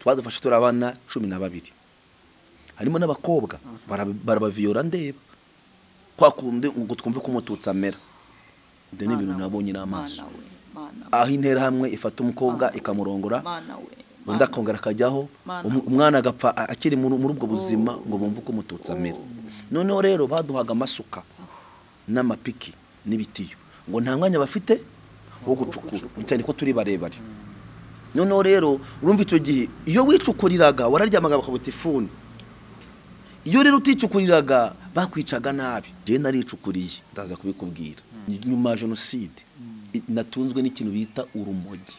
Twadufashe turi abana 12, harimo n'abakobwa barabaviyora ndeba kwa kundi ngo twumve ko umututsi amera. Ibyo ni ibintu nabonye n'amaso, aho interahamwe ifata umukobwa ikamurongora, undi akongera akajyaho, umwana agapfa akiri muri ubwo buzima ngo bumve uko umututsi amera. Noneho rero baduhaga amasuka n'amapiki n'ibitiyo ngo nta mwanya bafite wo gucukura, cyane ko turi barebare. Noneho rero urumva icyo gihe iyo wicukuriraga wararyamaga bakabuta ifuni, iyo rero uticukuriraga bakwicaga nabi. Njye naricukuriye, ndaza kubikubwira. Nyuma ya jenoside natunzwe n'ikintu bita urumogi.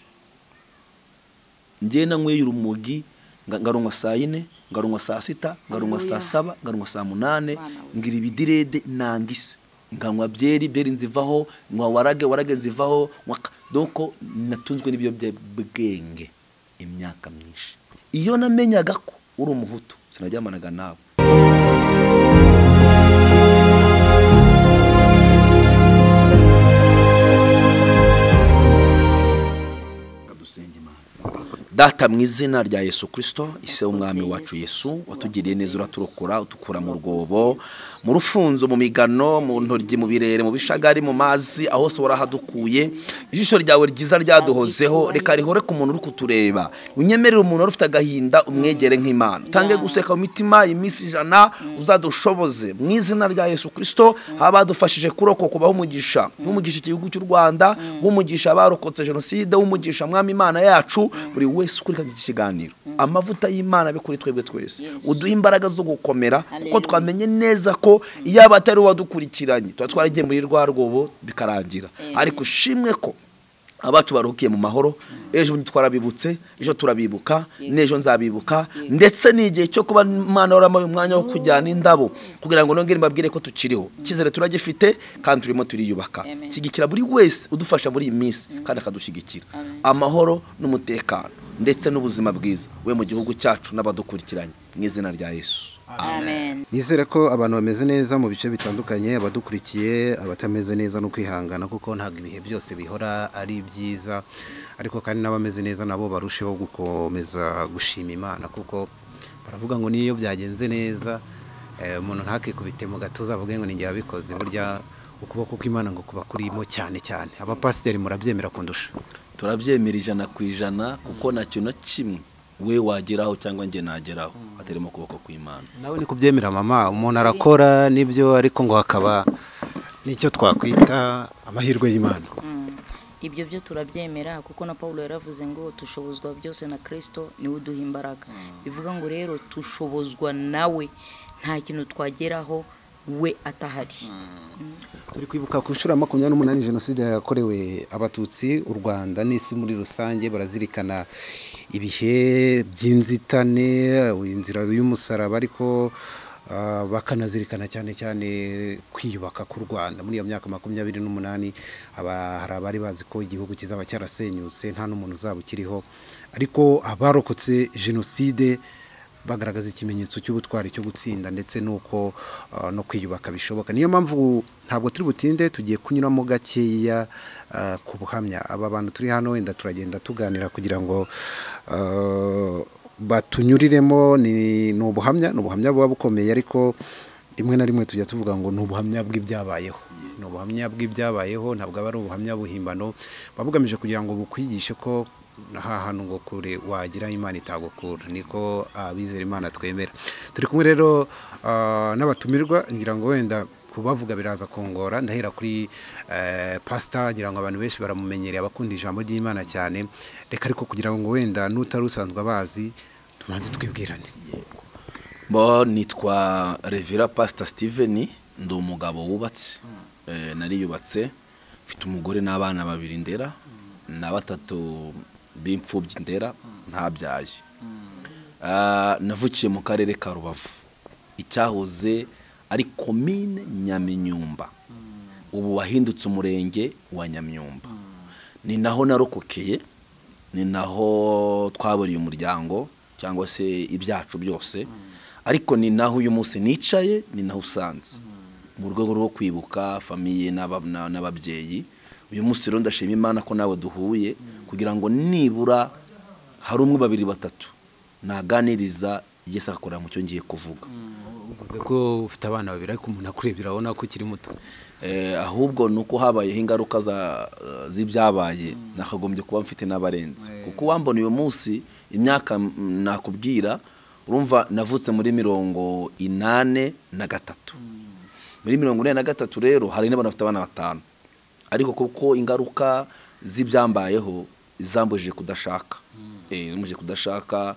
Njye nanyweye urumogi ngarunywa saa 4, ngarunywa saa 6, ngarunywa saa 7, ngarunywa saa 8, ngira ibidirede nangise, nganywa byeri, byeri nzivaho, nywa warage, warage zivaho. Donc natunzwe n'ibiyobyabwenge imyaka myinshi. Iyo namenyaga ko uri umuhutu sinaryamanaga nawe. Data mu izina rya Yesu Kristo, ise umwami wacu Yesu, watugiriye neza uraturokora, utukura mu rwobo, mu rufunzo, mu migano, mu ntoryi, mu birere, mu bishagari, mu mazi, aho se warahadukuye. Ijisho ryawe ryiza ryaduhozeho, reka rihore ku muntu uri kutureba. Unyemerere umuntu wari ufite agahinda umwegere nk'Imana. Utange guseka mu mitima iminsi 100, uzadushoboze mu izina rya Yesu Kristo. Abadufashije kurokoka kubaho umugisha, umugisha igihugu cy'u Rwanda, umugisha abarokotse jenoside, umugisha mwami Imana yacu, buri wese ukurikirana iki kiganiro. Amavuta y'Imana abe kuri twebwe twese, uduhe imbaraga zo gukomera, kuko twamenye neza ko iyo abatari wadukurikiranye tuba twaragiye muri rwa rwobo bikarangira. Ariko ushimwe ko abacu baruhukiye mu mahoro. Ejo twarabibutse, ejo turabibuka, n'ejo nzabibuka, ndetse n'igihe cyo kuba Imana waramaye umwanya wo kujyana indabo kugira ngo nongere mbabwire ko tukiriho. Icyizere turagifite kandi turimo turiyubaka. Shyigikira buri wese udufasha muri iyi minsi kandi akadushyigikira. Amahoro n'umutekano ndetse n'ubuzima bwiza we mu gihugu cyacu n'abadukurikiranye mu izina rya Yesu. Amen. Nizere ko abantu bameze neza mu bice bitandukanye, abadukurikiye, abatameze neza no kwihangana kuko ntabwo ibihe byose bihora ari byiza, ariko kandi n'abameze neza nabo barusheho gukomeza gushima Imana, kuko baravuga ngo niyo byagenze neza umuntu ntakikubite mu gatuza avuge ngo ninjye wabikoze. Burya ukuboko kw'Imana ngo kuba kurimo cyane cyane. Abapasiteri murabyemera kundusha? Turabyemera 100% kuko nta kintu na kimwe we wageraho cyangwa nge nageraho atarimo kuboko kw'Imana. Nawe ni kubyemera mama, umuntu arakora nibyo, ariko ngo hakaba nicyo twakwita amahirwe y'Imana. Ibyo byo turabyemera kuko na Paulo yaravuze ngo tushobozwa byose na Kristo niwe uduha imbaraga. Bivuga ngo rero tushobozwa nawe, nta kintu twageraho we atahari. Turi kwibuka ku nshuro ya 28 jenoside yakorewe abatutsi. U Rwanda n'isi muri rusange barazirikana ibihe by'inzitane, inzira y'umusaraba, ariko bakanazirikana cyane cyane kwiyubaka ku Rwanda. Muri iyo myaka 28 hari abari bazi ko igihugu kizaba cyarasenyutse, nta n'umuntu uzaba ukiriho, ariko abarokotse jenoside bagaragaza ikimenyetso cy'ubutwari cyo gutsinda ndetse nuko no kwiyubaka bishoboka. Niyo mpamvu ntabwo turi butinde, tugiye kunyuramo gakeya ku buhamya aba bantu turi hano, wenda turagenda tuganira kugira ngo batunyuriremo. Ni ubuhamya, ni ubuhamya buba bukomeye, ariko rimwe na rimwe tujya tuvuga ngo ni ubuhamya bw'ibyabayeho. Ni ubuhamya bw'ibyabayeho, ntabwo aba ari ubuhamya buhimbano, babugamije kugira ngo bukwigishe ko nta hantu ngo kure wagira Imana itagukura. Niko abizera Imana twemera. Turi kumwe rero n'abatumirwa, ngira ngo wenda kubavuga biraza kongora. Ndahera kuri pastor, ngira ngo abantu benshi baramumenyereye, abakunda ijambo ry'Imana cyane. Reka ariko kugira ngo wenda n'utari usanzwe abazi tumanze twibwirane. Bo nitwa Revera Pastor Steven, ndi umugabo wubatse, nariyubatse, mfite umugore n'abana 2 ndera na 3 b'imfubyi ndera ntabyaye. Navukiye mu karere ka Rubavu, icyahoze ari komine Nyaminyumba, ubu wahindutse umurenge wa Nyamyumba. Ni naho narokokeye, ni naho twaburiye umuryango cyangwa se ibyacu byose, ariko ni naho uyu munsi nicaye, ni naho usanze mu rwego rwo kwibuka famiye n'ababyeyi. Uyu munsi rero ndashima Imana ko nawe duhuye kugira ngo nibura hari umwe, babiri, batatu Naganiriza Yesu akakora mu cyo ngiye kuvuga. Uvuze ko ufite abana babiri, ariko umuntu akurebye urabona ko ukiri muto. Ahubwo nuko habayeho ingaruka z'ibyabaye, nakagombye kuba mfite n'abarenze, kuko wambona uyu munsi imyaka nakubwira, urumva navutse muri 83. Muri 83 rero hari n'abantu bafite abana 5, ariko kuko ingaruka z'ibyambayeho zambujije kudashaka, zambujije kudashaka,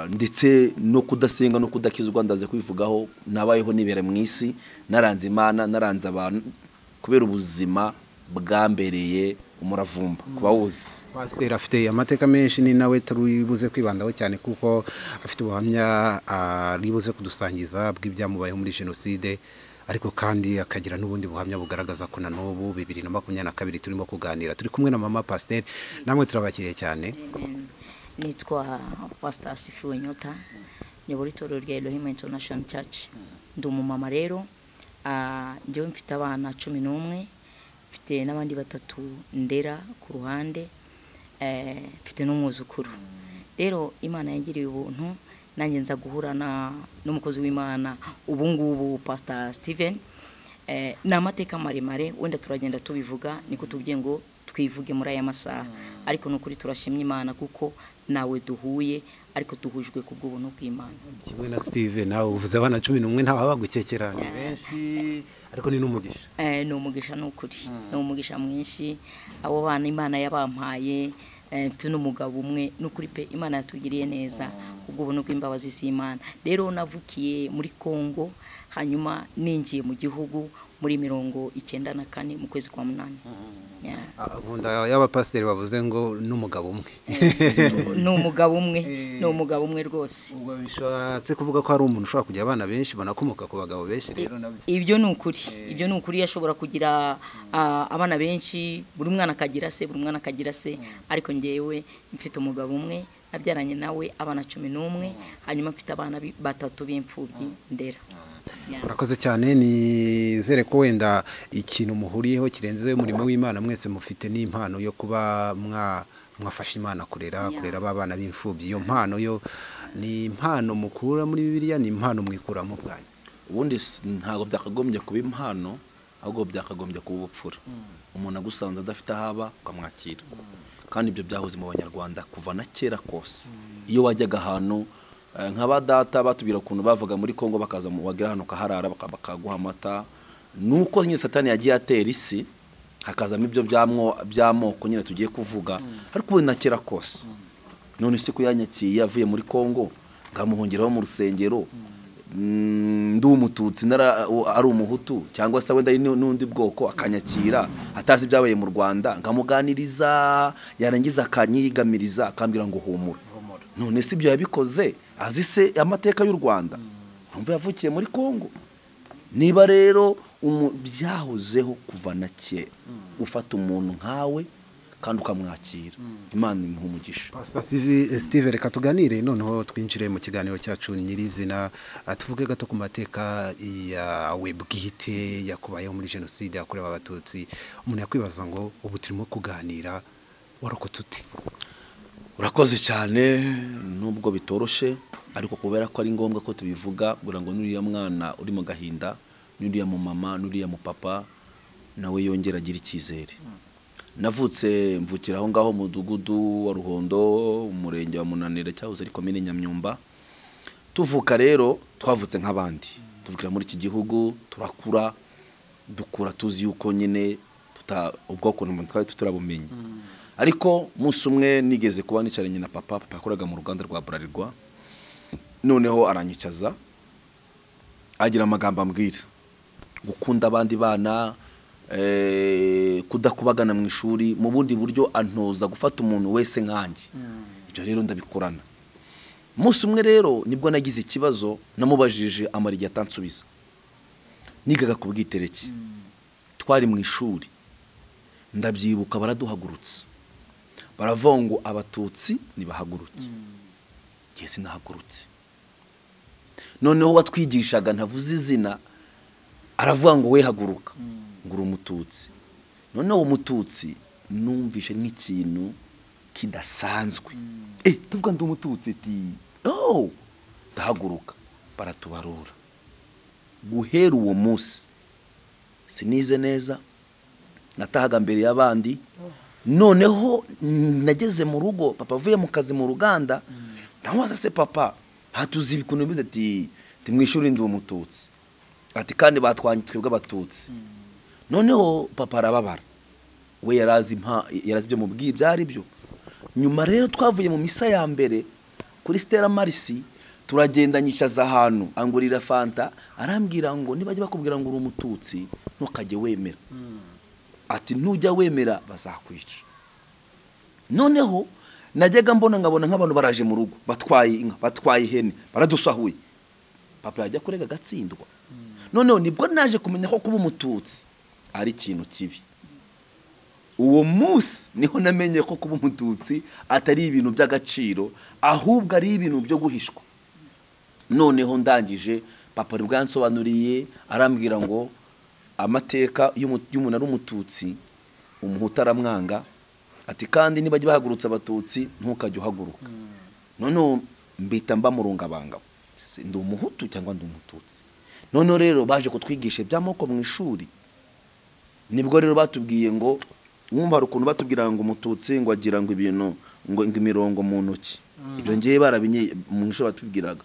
ndetse no kudasenga no kudakizwa, ndaze kwivugaho. Nabayeho nibere mu isi, naranze Imana, naranze abantu, kubera ubuzima bwambereye umuravumba kuba wuzi. Pasiteri afite amateka menshi, ni nawe turibuze kwibandaho cyane, kuko afite ubuhamya aribuze kudusangiza bw'ibyamubayeho muri jenoside, ariko kandi akagira n'ubundi buhamya bugaragaza ko na n'ubu 2022 turimo kuganira, turi kumwe na mama Pasiteri. Namwe turabakiriye cyane. Amen. Nitwa Pastor Asifiwe Nyota, nyobora itorero rya Elohim International Church. Ndi umumama rero, njyewe mfite abana 11, mfite n'abandi 3 ndera ku ruhande, mfite n'umwuzukuru. Rero Imana yangiriye ubuntu, nanjye nza guhura n'umukozi w'Imana ubu ngubu Pastor Steven. Ni amateka maremare, wenda turagenda tubivuga, niko tubwiye ngo twivuge muri aya masaha, ariko nukuri turashimye Imana kuko nawe duhuye, ariko duhujwe kubw'ubuntu bw'Imana. Kimwe na Steve, nawe uvuze abana 11, ntawe bagukekera, ni benshi, ariko ni n'umugisha. Ni umugisha nukuri, ni umugisha mwinshi abo bana Imana yabampaye. Mfite n'umugabo umwe, nukuri pe Imana yatugiriye neza kubw'ubuntu bw'imbabazi z'Imana. Rero navukiye muri Kongo, hanyuma ninjiye mu gihugu muri 94 mu kwezi kwa 8. Nkunda y'abapasiteri bavuze ngo n'umugabo umwe. Ni umugabo umwe, ni umugabo umwe rwose. Ubwo bishatse kuvuga ko hari umuntu ushobora kugira abana benshi banakomoka ku bagabo benshi rero nabyo. Ibyo ni ukuri, ibyo ni ukuri, yashobora kugira abana benshi, buri mwana akagira se, buri mwana akagira se, ariko ngewe mfite umugabo umwe nabyaranye nawe abana 11, hanyuma mfite abana 3 b'imfubyi ndera. Murakoze cyane, nizere ko wenda ikintu muhuriyeho kirenze umurimo w'Imana, mwese mufite n'impano yo kuba mwafasha Imana kurera abana b'imfubyi. Iyo mpano yo ni impano mukura muri Bibiliya, ni impano mwikuramo ubwanyu? Ubundi ntabwo byakagombye kuba impano, ahubwo byakagombye kuba ubupfura. Umuntu agusanze adafite ahaba ukamwakira, kandi ibyo byahoze mu Banyarwanda kuva na kera kose. Iyo wajyaga ahantu nka data batubwira ukuntu bavaga muri Kongo bakaza mu wagira hano kaharara bakaguha amata, nuko nyine Satani yagiye atera isi hakazamo ibyo by'amoko nyine tugiye kuvuga, ariko ubu na kera kose. None se ko yanyakiye avuye muri Kongo ngamuhongeraho mu rusengero, ndi umututsi ari umuhutu cyangwa se wenda n'undi bwoko, akanyakira atazi ibyabaye mu Rwanda, ngamuganiriza, yarangiza akanyigamiriza akambwira ngo humura. None si ibyo yabikoze azi se amateka y'u Rwanda? Urumva yavukiye muri Kongo. Niba rero byahozeho kuva na kera, ufata umuntu nkawe kandi ukamwakira, Imana imuha umugisha. Pastor Steve, reka tuganire noneho twinjire mu kiganiro cyacu nyirizina, tuvuge gato ku mateka yawe bwite yakubayeho muri jenoside yakorewe Abatutsi. Umuntu yakwibaza ngo ubu turimo kuganira warokotse ute? Urakoze cyane, nubwo bitoroshe, ariko kubera ko ari ngombwa ko tubivuga, kugira ngo nuriya mwana uri mu gahinda, nuriya mu mama, nuriya mu papa, nawe yongera agira icyizere. Navutse mvukira aho ngaho mu mudugudu wa Ruhondo, umurenge wa Munanira, cyahoze ari komine Nyamyumba. Tuvuka rero twavutse nk'abandi, tuvukira muri iki gihugu, turakura, dukura tuzi yuko nyine ubwoko twari tutarabumenye. Ariko umunsi umwe nigeze kuba nicaranye na papa, papa yakoraga mu ruganda rwa Bralirwa, noneho aranyicaza agira amagambo ambwira gukunda abandi bana, kudakubagana mu ishuri, mu bundi buryo antoza gufata umuntu wese nkanjye. Ibyo rero ndabikorana. Umunsi umwe rero nibwo nagize ikibazo, namubajije amara igihe atansubiza. Nigaga ku bwitereki, twari mu ishuri, ndabyibuka baraduhagurutse, baravuga ngo Abatutsi nibahaguruke. Njye sinahagurutse. Noneho watwigishaga ntavuze izina aravuga ngo we haguruka, ngo uri umututsi. Noneho umututsi numvishe nk'ikintu Kidasanzwe. Tuvuga ndi umututsi ati oh, ndahaguruka baratubarura. Guhera uwo munsi sinize neza, natahaga mbere y'abandi. Noneho nageze mu rugo, papa avuye mu kazi mu ruganda, ndamubaza se papa hatuzi ibikuntu bize ati timwishuri ndi umututsi, ati kandi batwanye twebwe abatutsi. Noneho papa arababara, we yarazi yarazi ibyo mubwiye byari byo. Nyuma rero twavuye mu misa ya mbere kuri Stella Maris, turagenda nyicaza ahantu angurira fanta, arambwira ngo nibajya bakubwira ngo uri umututsi ntukajye wemera, ati ntujya wemera bazakwica. Noneho najyaga mbona nkabona nk'abantu baraje mu rugo batwaye inka, batwaye ihene, baradusahuye. Papa yajya kurega agatsindwa. Noneho nibwo naje kumenya ko kuba umututsi ari ikintu kibi. Uwo munsi niho namenye ko kuba umututsi atari ibintu by'agaciro, ahubwo ari ibintu byo guhishwa. Noneho ndangije papa ribwansobanuriye, arambwira ngo amateka y'umuntu ari umututsi, umuhutu aramwanga, ati kandi nibajya bahagurutsa abatutsi ntukajye uhaguruka. Noneho mbita mba murungabanga, ndi umuhutu cyangwa ndi umututsi. Noneho rero baje kutwigisha iby'amoko mu ishuri, nibwo rero batubwiye ngo mwumva hari ukuntu batubwira ngo umututsi ngo agira ngo ibintu ngo imirongo mu ntoki. Ibyo ngiye barabinye mu ishuri batubwiraga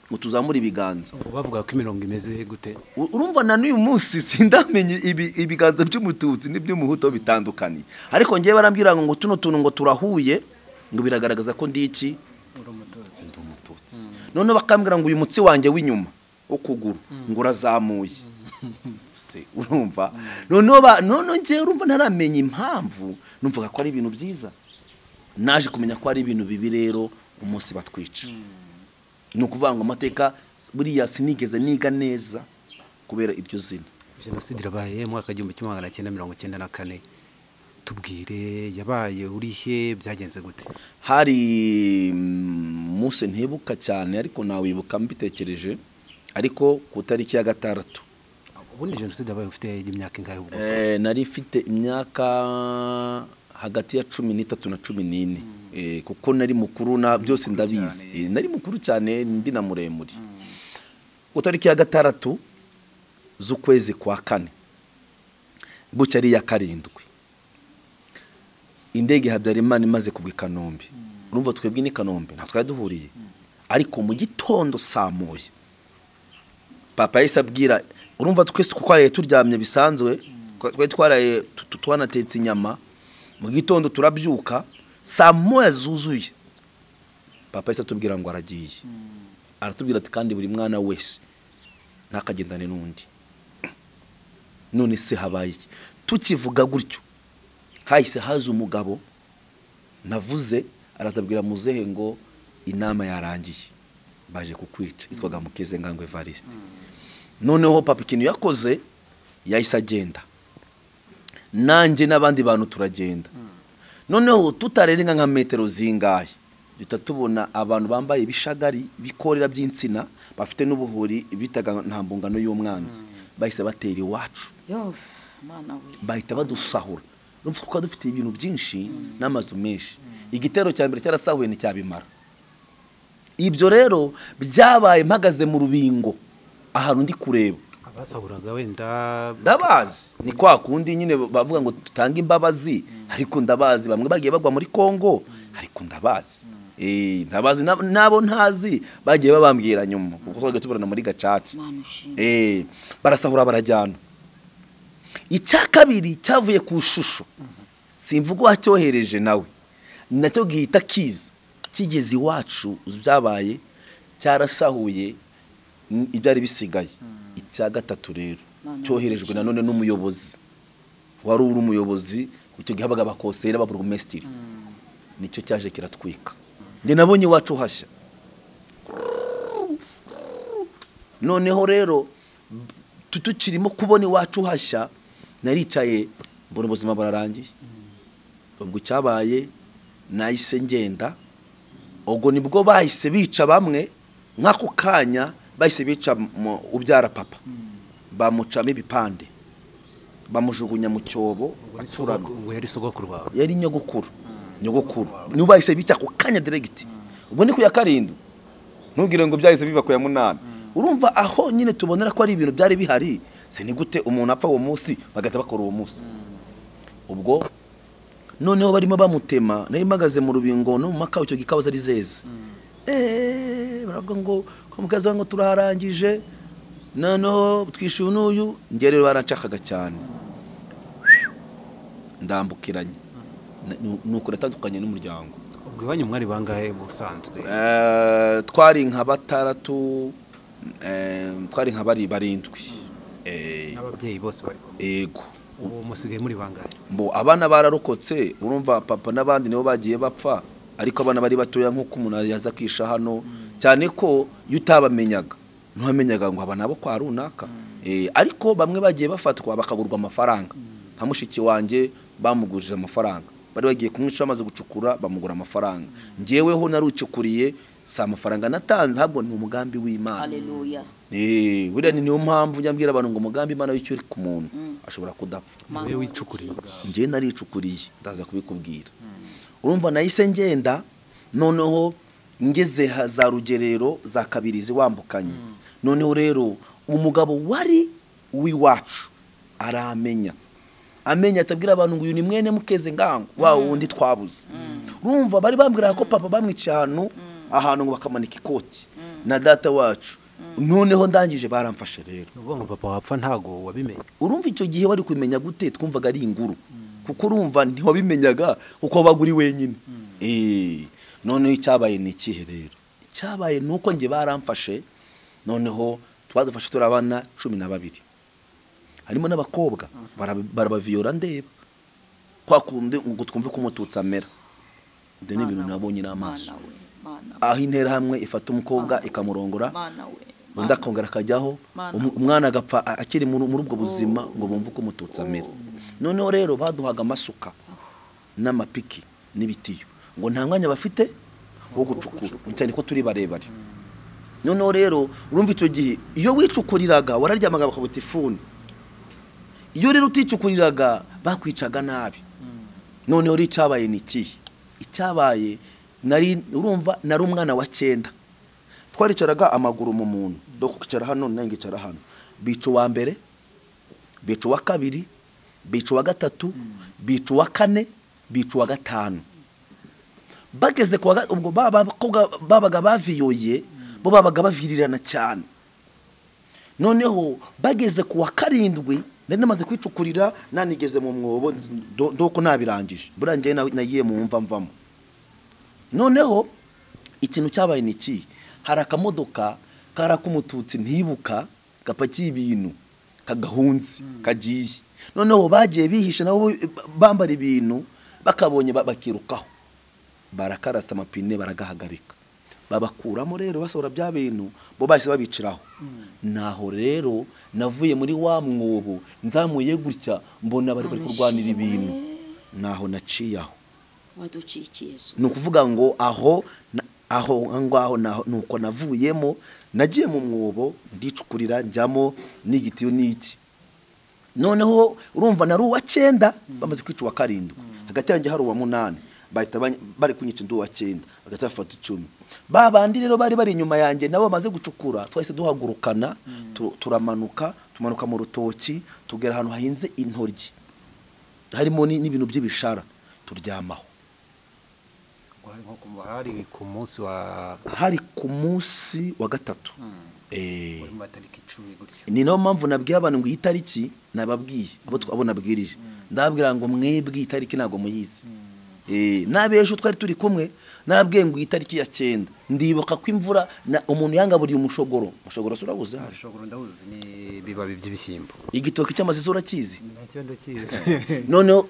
ngo tuzamure ibiganza. Bavuga ko imirongo imeze gute? Urumva na n'uyu munsi sindamenye ibiganza by'umututsi n'iby'umuhutu bitandukanye, ariko ngiye barambwira ngo tuno tuntu ngo turahuye, ngo biragaragaza ko ndi iki, ndi umututsi. Noneho bakambwira ngo uyu mutsi wanjye w'inyuma ukuguru ngo urazamuye. Se urumva noneho noneho ngiye urumva ntaramenya impamvu, numvaga ko ari ibintu byiza. Naje kumenya ko ari ibintu bibi rero umunsi batwica. Ni ukuvuga ngo amateka buriya sinigeze niga neza kubera iryo zina. Jenoside irabaye mu mwaka 1994, tubwire yabaye urihe, byagenze gute? Hari munsi ntibuka cyane, ariko nawibuka mbitekereje, ariko ku tariki ya 6. Ubundi jenoside yabaye ufite imyaka ingahe ubwo? Nari mfite imyaka hagati ya 13 na 14. Kuko nari mukuru na byose ndabizi. Nari mukuru cyane ndi na muremure. Ku tariki ya 6 z'ukwezi kwa 4, bucya ari ya 7, indege Habyarimana imaze kugwa i Kanombe. Urumva twebwe ni Kanombe nta twari duhuriye, ariko mu gitondo saa moya papa yahise abwira, urumva twese kuko twaraye turyamye bisanzwe, twari twaraye twanatetse inyama, mu gitondo turabyuka saa moya zuzuye, papa yahise atubwira ngo aragiye. Aratubwira ati kandi buri mwana wese ntakagendane n'undi. None se habaye iki? Tukivuga gutyo hahise haza umugabo navuze, arazabwira muzehe ngo inama yarangiye baje kukwica, yitwaga Mukeze Ngangwe Evariste. Noneho papa ikintu yakoze yahise agenda, nanjye n'abandi bantu turagenda. Noneho tutarenga nka metero zingahe duhita tubona abantu bambaye ibishagari bikorera by'insina bafite n'ubuhuri bitaga nta mbungano y'umwanzi, bahise batera iwacu, bahita badusahura. Urumva kuko dufite ibintu byinshi n'amazu menshi, igitero cya mbere cyarasahuye nticyabimara. Ibyo rero byabaye mpagaze mu rubingo ahantu ndi kureba abasahuraga wenda ndabazi, ni kwa kundi nyine bavuga ngo tutange imbabazi, ariko ndabazi bamwe bagiye bagwa muri Kongo, ariko ndabazi ndabazi nabo ntazi bagiye babambwira nyuma kuko twagiye tuburana muri gacaca. Barasahura barajyana. Icya kabiri cyavuye ku shusho, simvuga uwacyohereje nawe, nacyo gihita kiza kigeze iwacu byabaye cyarasahuye ibyari bisigaye. Icya gatatu rero cyoherejwe nanone n'umuyobozi wari uri umuyobozi icyo gihe habaga abakosera b'ababurugumesitiri, nicyo cyaje kiratwika. Njye nabonye iwacu hashya. Noneho rero tukirimo kubona iwacu hashya, naricaye mbona ubuzima burarangiye. Ubwo cyabaye nahise ngenda, ubwo nibwo bahise bica bamwe nk'ako kanya, bahise bica ubyara papa, bamucamo ibipande, bamujugunya mu cyobo acuramye. Yari sogokuru wawe? Yari nyogokuru. Nyogokuru nibo bahise bica ako kanya direct. Ubwo ni ku ya 7, ntugire ngo byahise biba ku ya 8. Urumva aho nyine tubonera ko ari ibintu byari bihari. Se ni gute umuntu apfa uwo munsi bagahita bakora uwo munsi? Ubwo noneho barimo bamutema, nari mpagaze mu rubingo no mu makawa, icyo gikawa zari zeze. Baravuga ngo ko mukazi ngo turaharangije, noneho twishyuye n'uyu. Njye rero baranshakaga cyane, ndambukiranye nuko natandukanye n'umuryango. Ubwo iwanyu mwari bangahe busanzwe? Twari nka 6, twari nka bari 7. N'ababyeyi bose bari kumwe? Yego. Ubu musigaye muri bangahe? Mbo abana bararokotse, urumva papa n'abandi nibo bagiye bapfa, ariko abana bari batoya nk'uko umuntu yaza akisha hano, cyane ko iyo utabamenyaga ntiwamenyaga ngo aba nabo kwa runaka. Ariko bamwe bagiye bafatwa bakagurwa amafaranga. Nka mushiki wanjye bamugurije amafaranga, bari bagiye kumwica bamaze gucukura bamugura amafaranga. Njyeweho narucukuriye, si amafaranga natanze, ahubwo ni umugambi w'Imana. Haleluya. Buriya ni niyo mpamvu njya mbwira abantu ngo umugambi Imana w'icyo uri ku muntu ashobora kudapfa. Wowe wicukuriye? Njye naricukuriye, ndaza kubikubwira. Urumva nahise ngenda, noneho ngeze za Rugerero za Kabirizi wambukanye. Noneho rero umugabo wari w'iwacu aramenya, amenya atabwira abantu ngo uyu ni mwene Mukeze ngango wa wundi twabuze. Urumva bari bambwira ko papa bamwica ahantu ngo bakamanika ikoti na data wacu. Noneho ndangije baramfashe rero. Ubwo ngo papa wapfa ntago wabimenye? Urumva icyo gihe wari kumenya gute? Twumvaga ari inguru, kuko urumva ntiwabimenyaga kuko wabaga uri wenyine. Noneho icyabaye ni ikihe rero? Icyabaye nuko nge baramfashe, noneho twadufashe turi abana 12, harimo n'abakobwa barabaviyora ndeba kwa kundi ngo twumve ko umututsi amera. Ibyo ni ibintu nabonye n'amaso. Aho interahamwe ifata umukobwa ikamurongora, undi akongera akajyaho, umwana agapfa akiri muri ubwo buzima ngo bumve uko umututsi amera. Noneho rero baduhaga amasuka n'amapiki n'ibitiyo, ngo nta mwanya bafite wo gucukura cyane ko turi barebare. Noneho rero urumva icyo gihe iyo wicukuriraga wararyamaga bakabuta ifuni, iyo rero uticukuriraga bakwicaga nabi. Noneho rero icyabaye ni ikihe? Icyabaye nari urumva nari umwana wa 9, twaricaraga amaguru mu muntu, do kwicara hano nange icara hano. Bica uwa mbere, bica uwa 2, bica uwa 3, bica uwa 4, bica uwa 5. Bageze kwa ubwo babakobwa babaga baviyoye, bo babaga bavirirana cyane. Noneho bageze ku wa 7, nari namaze kwicukurira nanigeze mu mwobo doko nabirangije, burangiye nagiye mu mva mvamo. Noneho ikintu cyabaye ni iki? Hari akamodoka kari k'umututsi ntibuka gapakiye ibintu kagahunze kagiye. Noneho bagiye bihisha nabo bambara ibintu, bakabonye bakirukaho, barakarasa amapine baragahagarika, babakuramo rero basohora bya bintu, bo bahise babiciraho. Naho rero navuye muri wa mwobo nzamuye gutya mbona bari kurwanira ibintu, naho naciye aho. Ni ukuvuga ngo aho ngaho nuko navuyemo, nagiye mu mwobo ndicukurira njyamo n'igitiyo n'iki. Noneho urumva nari uwa 9 bamaze kwica uwa 7, hagati yanjye hari uwa 8, bahita bari kunyica undi uwa 9, bagahita bafata 10. Babandi rero bari bari inyuma yanjye nabo bamaze gucukura, twahise duhagurukana turamanuka, tumanuka mu rutoki tugera ahantu hahinze intoryi, harimo n'ibintu by'ibishara, turyamaho. Hari ku munsi wa 3. Ni nayo mpamvu nabwiye abantu ngo iyi tariki nababwiye, abo nabwirije ndababwira ngo mwebwe iyi tariki ntabwo muyizi. N'abejo twari turi kumwe narabwiye ngo iyi tariki ya 9, ndibuka ko imvura umuntu yangaburiye umushogoro. Umushogoro urabuze hano? Umushogoro ndawuzi, ni bibabi by'ibishyimbo. Igitoki cy'amazizo urakizi? Nacyo ndakizi. Noneho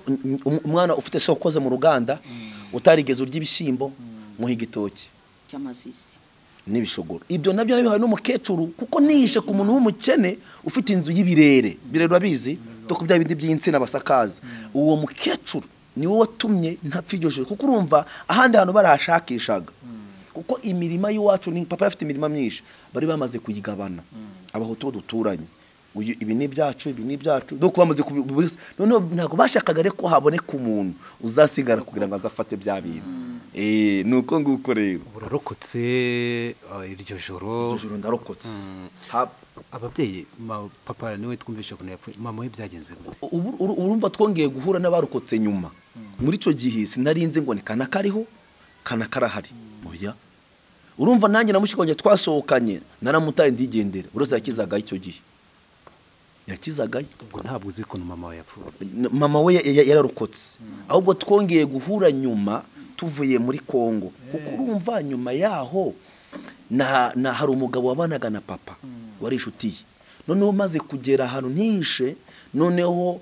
umwana ufite sokoze mu ruganda utarigeze urya ibishyimbo, muha igitoki cy'amazizi n'ibishogoro. Ibyo nabyo nabihawe n'umukecuru, kuko nishe ku muntu w'umukene ufite inzu y'ibirere. Birere urabizi, doko bya bindi by'insina basakaza. Uwo mukecuru niwe watumye ntapfa iryo joro, kuko urumva ahandi hantu barahashakishaga, kuko imirima y'iwacu ni papa afite imirima myinshi, bari bamaze kuyigabana abahutu duturanye. Uyu ibi ni ibyacu, ibi ni ibyacu. Donc bamaze noneho ntabwo bashakaga rero ko haboneka umuntu uzasigara kugira ngo azafate bya bintu. Nuko nguko rero urarokotse iryo joro. Iryo joro ndarokotse. Ababyeyi papa niwe twumvishe kuntu yapfuye, mama we byagenze gute? Urumva twongeye guhura n'abarokotse nyuma. Muri ico gihe sinarinze ngo ni kana kariho kana karahari. Oya. Urumva nanjye na mushiki wanjye twasohokanye naramutaye ndigendera. Urose yakizaga icyo gihe. Yakizagayo. Ubwo ntabwo uzi kuntu mama we yapfuye. Mama we yararokotse. Ahubwo twongeye guhura nyuma tuvuye muri Kongo. Kuko urumva nyuma yaho na hari umugabo wabanaga na papa wari inshuti ye. Noneho maze kugera ahantu ntishe, noneho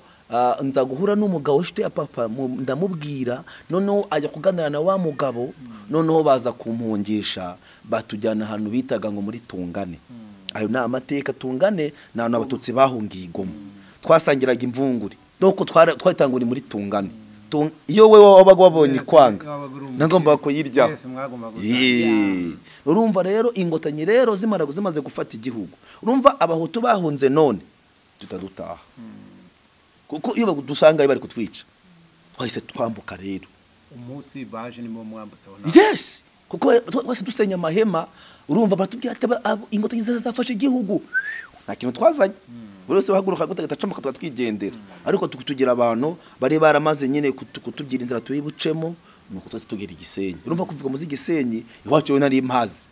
nza guhura n'umugabo w'inshuti ya papa, ndamubwira, noneho ajya kuganira na wa mugabo, noneho baza kumpungisha batujyana ahantu bitaga ngo muri Tungane. Ayo ni amateka. Tungane ni ahantu abatutsi bahungiye Igoma. Twasangiraga imvunguri. Nuko twatanguriye muri Tungane. Iyo we wabaga wabonye kwanga nagomba kuyiryaho. Urumva rero ingotanyi rero zimaze gufata igihugu. Urumva abahutu bahunze none tutadutaha. Kuko iyo badusanga bari kutwica. Twahise twambuka rero. Umunsi baje nimo mwambutse ho. Yes, kuko twese dusenya amahema. Urumva batubwira ati ingotanyi zafashe igihugu. Nta kintu twazanye. Buri wese wahaguruka gutagata acomoka twatwigendera. Ariko tugira abantu bari baramaze nyine kutubyira inzira tuyibucemo, nuko twese tugera Igisenyi. Urumva kuvuga muzi Gisenyi iwacu we nari mpazi.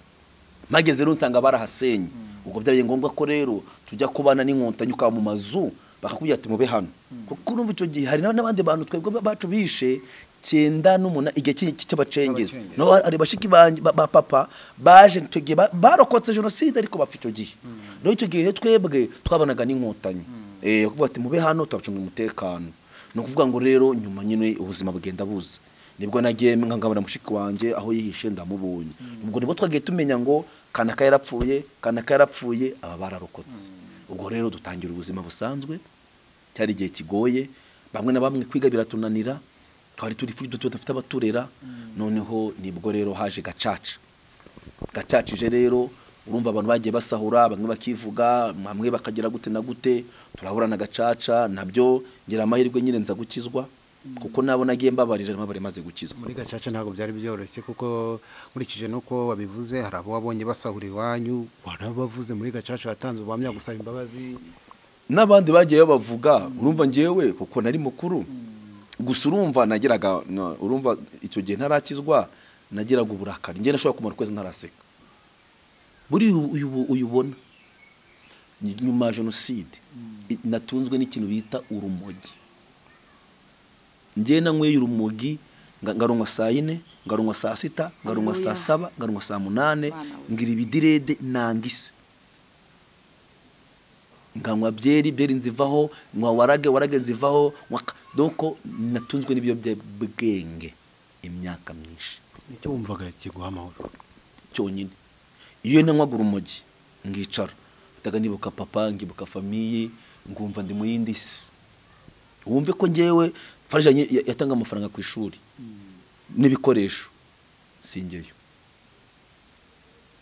Mageze rero nsanga barahasenye. Ubwo byabaye ngombwa ko rero tujya kubana n'inkotanyi ukaba mu mazu bakakubwira ati mube hano. Kuko urumva icyo gihe hari n'abandi bantu twebwe bacu bishe 98 igihe cy'abacengezi. No hari bashiki ba papa baje icyo gihe barokotse jenoside ariko bapfa icyo gihe. No icyo gihe twebwe twabanaga n'inkotanyi. Kuvuga ati mube hano twabacunga umutekano. No kuvuga ngo rero nyuma nyine ubuzima bugenda buza. Nibwo nagiye nkangabana mushiki wanjye aho yihishe ndamubonye. Ubwo nibwo twagiye tumenya ngo kanaka yarapfuye, kanaka yarapfuye, aba bararokotse. Ubwo rero dutangira ubuzima busanzwe. Cyari igihe kigoye, bamwe na bamwe kwiga biratunanira. Twari turi fudu tudafite abaturera. Noneho nibwo rero haje gacaca. Gacacije rero urumva abantu bagiye basahura, bamwe bakivuga, bamwe bakagira gute na gute, turahura na gacaca nabyo ngira amahirwe nyine nza gukizwa. Kuko nabo nagiye mbabarira mabare maze gukizwa. Muri gacaca ntabwo byari byoroshye kuko nkurikije nuko wabivuze hari abo wabonye basahura iwanyu, warabavuze muri gacaca watanze ubuhamya gusaba imbabazi n'abandi bagiye bavuga. Urumva ngewe kuko nari mukuru. Gusa urumva nagiraga, urumva icyo gihe ntarakizwa nagiraga uburakari. Ngiye nashobora kumara kwezi ntaraseka. Buri uyubona nyuma ya jenoside natunzwe n'ikintu bita urumogi. Ngiye nanyweye urumogi ngarunywa saa 4, ngarunywa saa 6, ngarunywa saa 7, ngarunywa saa 8, ngira ibidirede nangise. Nganywa byeri, byeri nzivaho, nywa warage, warage nzivaho. Donc natunzwe n'ibiyobyabwenge imyaka myinshi. Nicyo wumvaga kiguha amahoro cyonyine. Iyo nanywaga urumogi ngicara, ndaga nibuka papa, ngibuka famille, ngumva ndi mu yindi si. Wumve ko ngewe Farija yatanga amafaranga ku ishuri n'ibikoresho singeyo.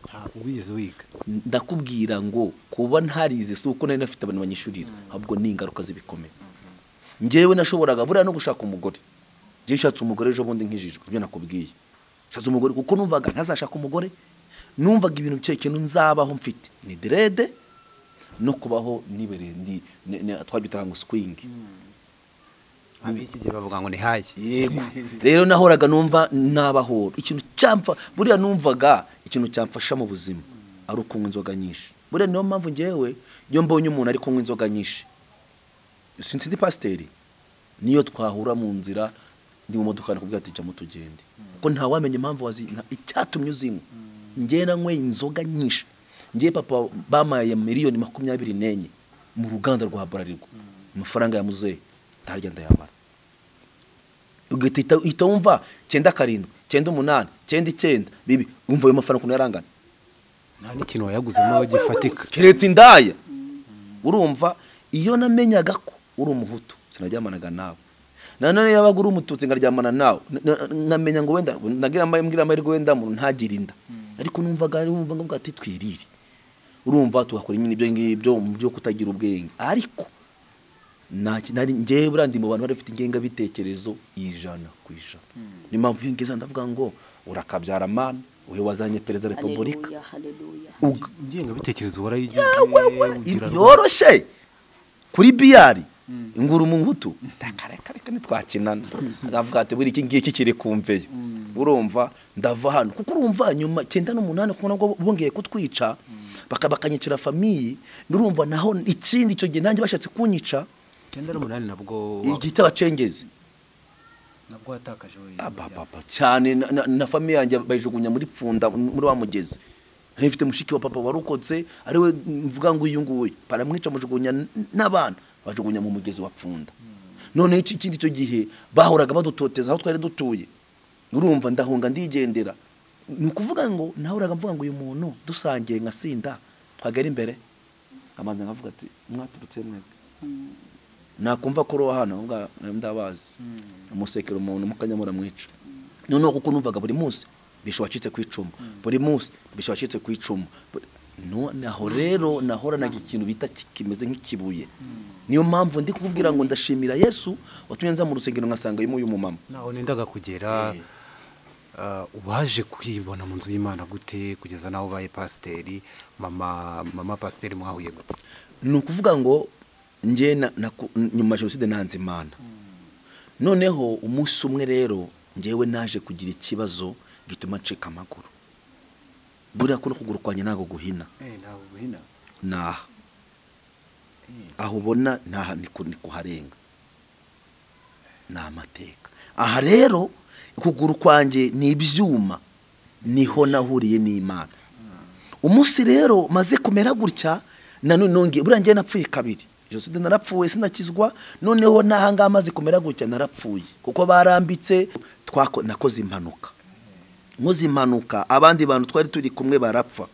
Ntabwo wigeze wiga. Ndakubwira ngo kuba ntarize si uko nari nafite abantu banyishurira, ahubwo ni ingaruka z'ibikomere. Ngewe nashoboraga buriya no gushaka umugore. Ngewe nshatse umugore ejo bundi nkijijwe, ibyo nakubwiye. Nshatse umugore kuko numvaga ntazashaka umugore, numvaga ibintu cyo kintu nzabaho mfite ni dread no kubaho nibere ndi twabitaga ngo swing. Abiki gihe bavuga ngo ni haye. Yego. Rero nahoraga numva nabahora. Ikintu cyamfa buriya numvaga ikintu cyamfasha mu buzima ari ukunywa inzoga nyinshi. Buriya niyo mpamvu ngewe iyo mbonye umuntu ari kunywa inzoga nyinshi. Sinzi ndi pasiteri niyo twahura mu nzira ndi mu modoka nakubwira ati jya mutugende. Kuko nta wamenye impamvu wazi icyatumye uzinywa. Ngewe nanyweye inzoga nyinshi. Ngewe papa bamaye miliyoni 24 mu ruganda rwa Bralirwa. Amafaranga ya muzehe ntarya ndayamara. Ugahita wumva 97 98 99 bibi umva ayo mafaranga ukuntu yarangana. Nta n'ikintu wayaguzemo gifatika keretse indaya. Urumva iyo namenyaga ko uri umuhutu sinaryamanaga nawe. Nanone yabaga uri umututsi ngaryamana nawe nkamenya ngo wenda nagira amahirwe wenda muntu ntagira inda. Ariko numvaga ari wumva ngo ati twirire. Urumva tugakora nyine ibyo ngibyo byo kutagira ubwenge, ariko nari ngewe buriya ndi mu bantu bari bafite ingengabitekerezo 100%. Niyo mpamvu iyo ngeze ndavuga ngo urakabyara mana uyu wazanye perezida wa repubulika. Ingengabitekerezo warayigize yoroshye kuri biyari inguru mu nkutu reka ntitwakinana. Akavuga ati buri iki ngiki kiri kumveyo. Urumva ndava hano kuko urumva nyuma 98 kuko nabwo bongeye kutwica bakanyicira famille. Nurumva naho ikindi icyo gihe nanjye bashatse kunyica 98 nabwo igita bacengezi nabwo yatakaje papa cyane na famille yanjye bayijugunya muri pfunda muri wa mugezi. Nifite mushiki wa papa warukotse ariwe mvuga ngo uyu nguyu baramwica mujugunya n'abana bajugunya mu mugezi wa pfunda. None ikindi cyo gihe bahoraga badutoteza aho twari dutuye. Urumva ndahunga ndigendera. Ni ukuvuga ngo nahoraga mvuga ngo uyu muntu dusangiye nka sinda twagera imbere amanza nkavuga ati mwaturutse mwebwe. Nakumva ko roho hano mvuga ndabazi umusekera umuntu mukanyamura mwica. None kuko numvaga buri munsi bisho wacitse ku icumu, buri munsi bisho wacitse ku icumu. Naho rero nahoranaga ikintu bita kimeze nk'ikibuye. Niyo mpamvu ndi kukubwira ngo ndashimira Yesu watumye nza mu rusengero ngasanga uyu mumama. Naho nendaga kugera waje kwibona mu nzu y'Imana gute kugeza naho ubaye pasiteri? Mama pasiteri mwahuye gute? Ni ukuvuga ngo nge nyuma ya jenoside nanze Imana. Noneho umunsi umwe rero ngewe naje kugira ikibazo gituma ncika amaguru. Buriya kuno kuguru kwanjye ntago guhina. Ntago guhina. Naha. Aho ubona naha ni kuharenga. Ni amateka. Aha rero kuguru kwanjye ni ibyuma, niho nahuriye n'Imana. Umunsi rero maze kumera gutya nanone nongeye buriya ngiye napfuye kabiri. Jenoside narapfuye sinakizwa, noneho nahanga amaze kumera gutya narapfuye kuko barambitse nakoze impanuka. Nkoze impanuka abandi bantu twari turi kumwe barapfa.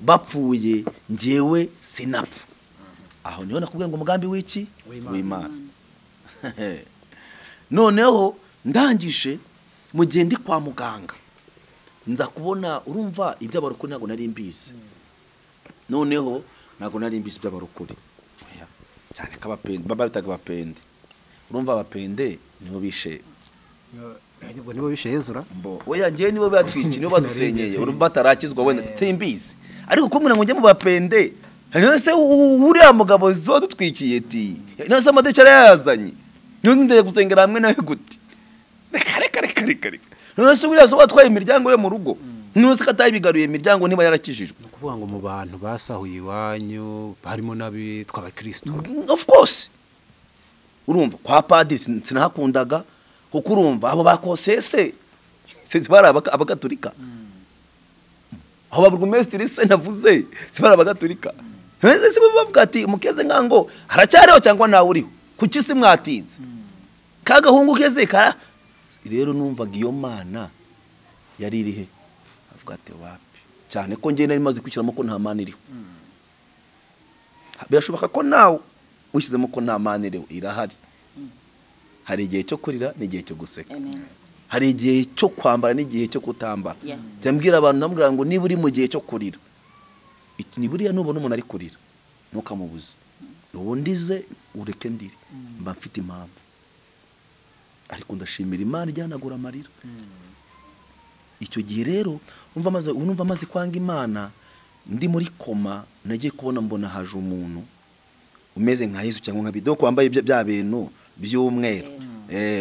Bapfuye ngewe sinapfa. Aho niho nakubwiye ngo umugambi w'iki w'Imana. Noneho ndangije mu gihe ndi kwa muganga nza kubona urumva iby'abarokore ntago nari mbizi. Noneho ntago nari mbizi iby'abarokore cyane kabapende baba bitaga abapende. Urumva abapende niho bishe nibo bishe Yezura mbo oya ngiye nibo batwiki nibo badusenyeye urumva batarakizwa wenda timbizi, ariko kumwe ngo njye mu bapende none se uriya mugabo zo dutwikiye ti none se amadirishya yarayazanye none ndeye gusengera hamwe nawe gute? Reka none se uriya zo watwaye imiryango yo mu rugo none se katayibigaruye imiryango niba yarakijijwe? Ni ukuvuga ngo mu bantu basahuye iwanyu harimo n'abitwa abakristo. Of course urumva kwa padiri sinahakundaga kuko urumva abo bakosese sinzi bari abagaturika. Aho baburugumesitiri se navuze si bari abagaturika. None se bavuga ati mukeze ngango haracyariho cyangwa nawe uriho kuki se mwatinze kagahungu keze kara. Rero numvaga iyo mana yari iri he avuga ati wapi, cyane ko ngiye nari maze kwishyiramo ko nta mana iriho. Birashoboka ko nawe wishyizemo ko nta mana iriho, irahari. Hari igihe cyo kurira n'igihe cyo guseka. Hari igihe cyo kwambara n'igihe cyo kutambara. Cyambwira abantu ndamubwira ngo niba uri mu gihe cyo kurira, ni buriya nubona umuntu ari kurira ntukamubuze, ubundi ze ureke ndire, mba mfite impamvu. Ariko ndashimira Imana ijyanagura amarira. Icyo gihe rero numva amaze kwanga Imana ndi muri koma, nagiye kubona mbona haje umuntu umeze nka Yesu cyangwa nka Bidoko wambaye bya bintu by'umweru.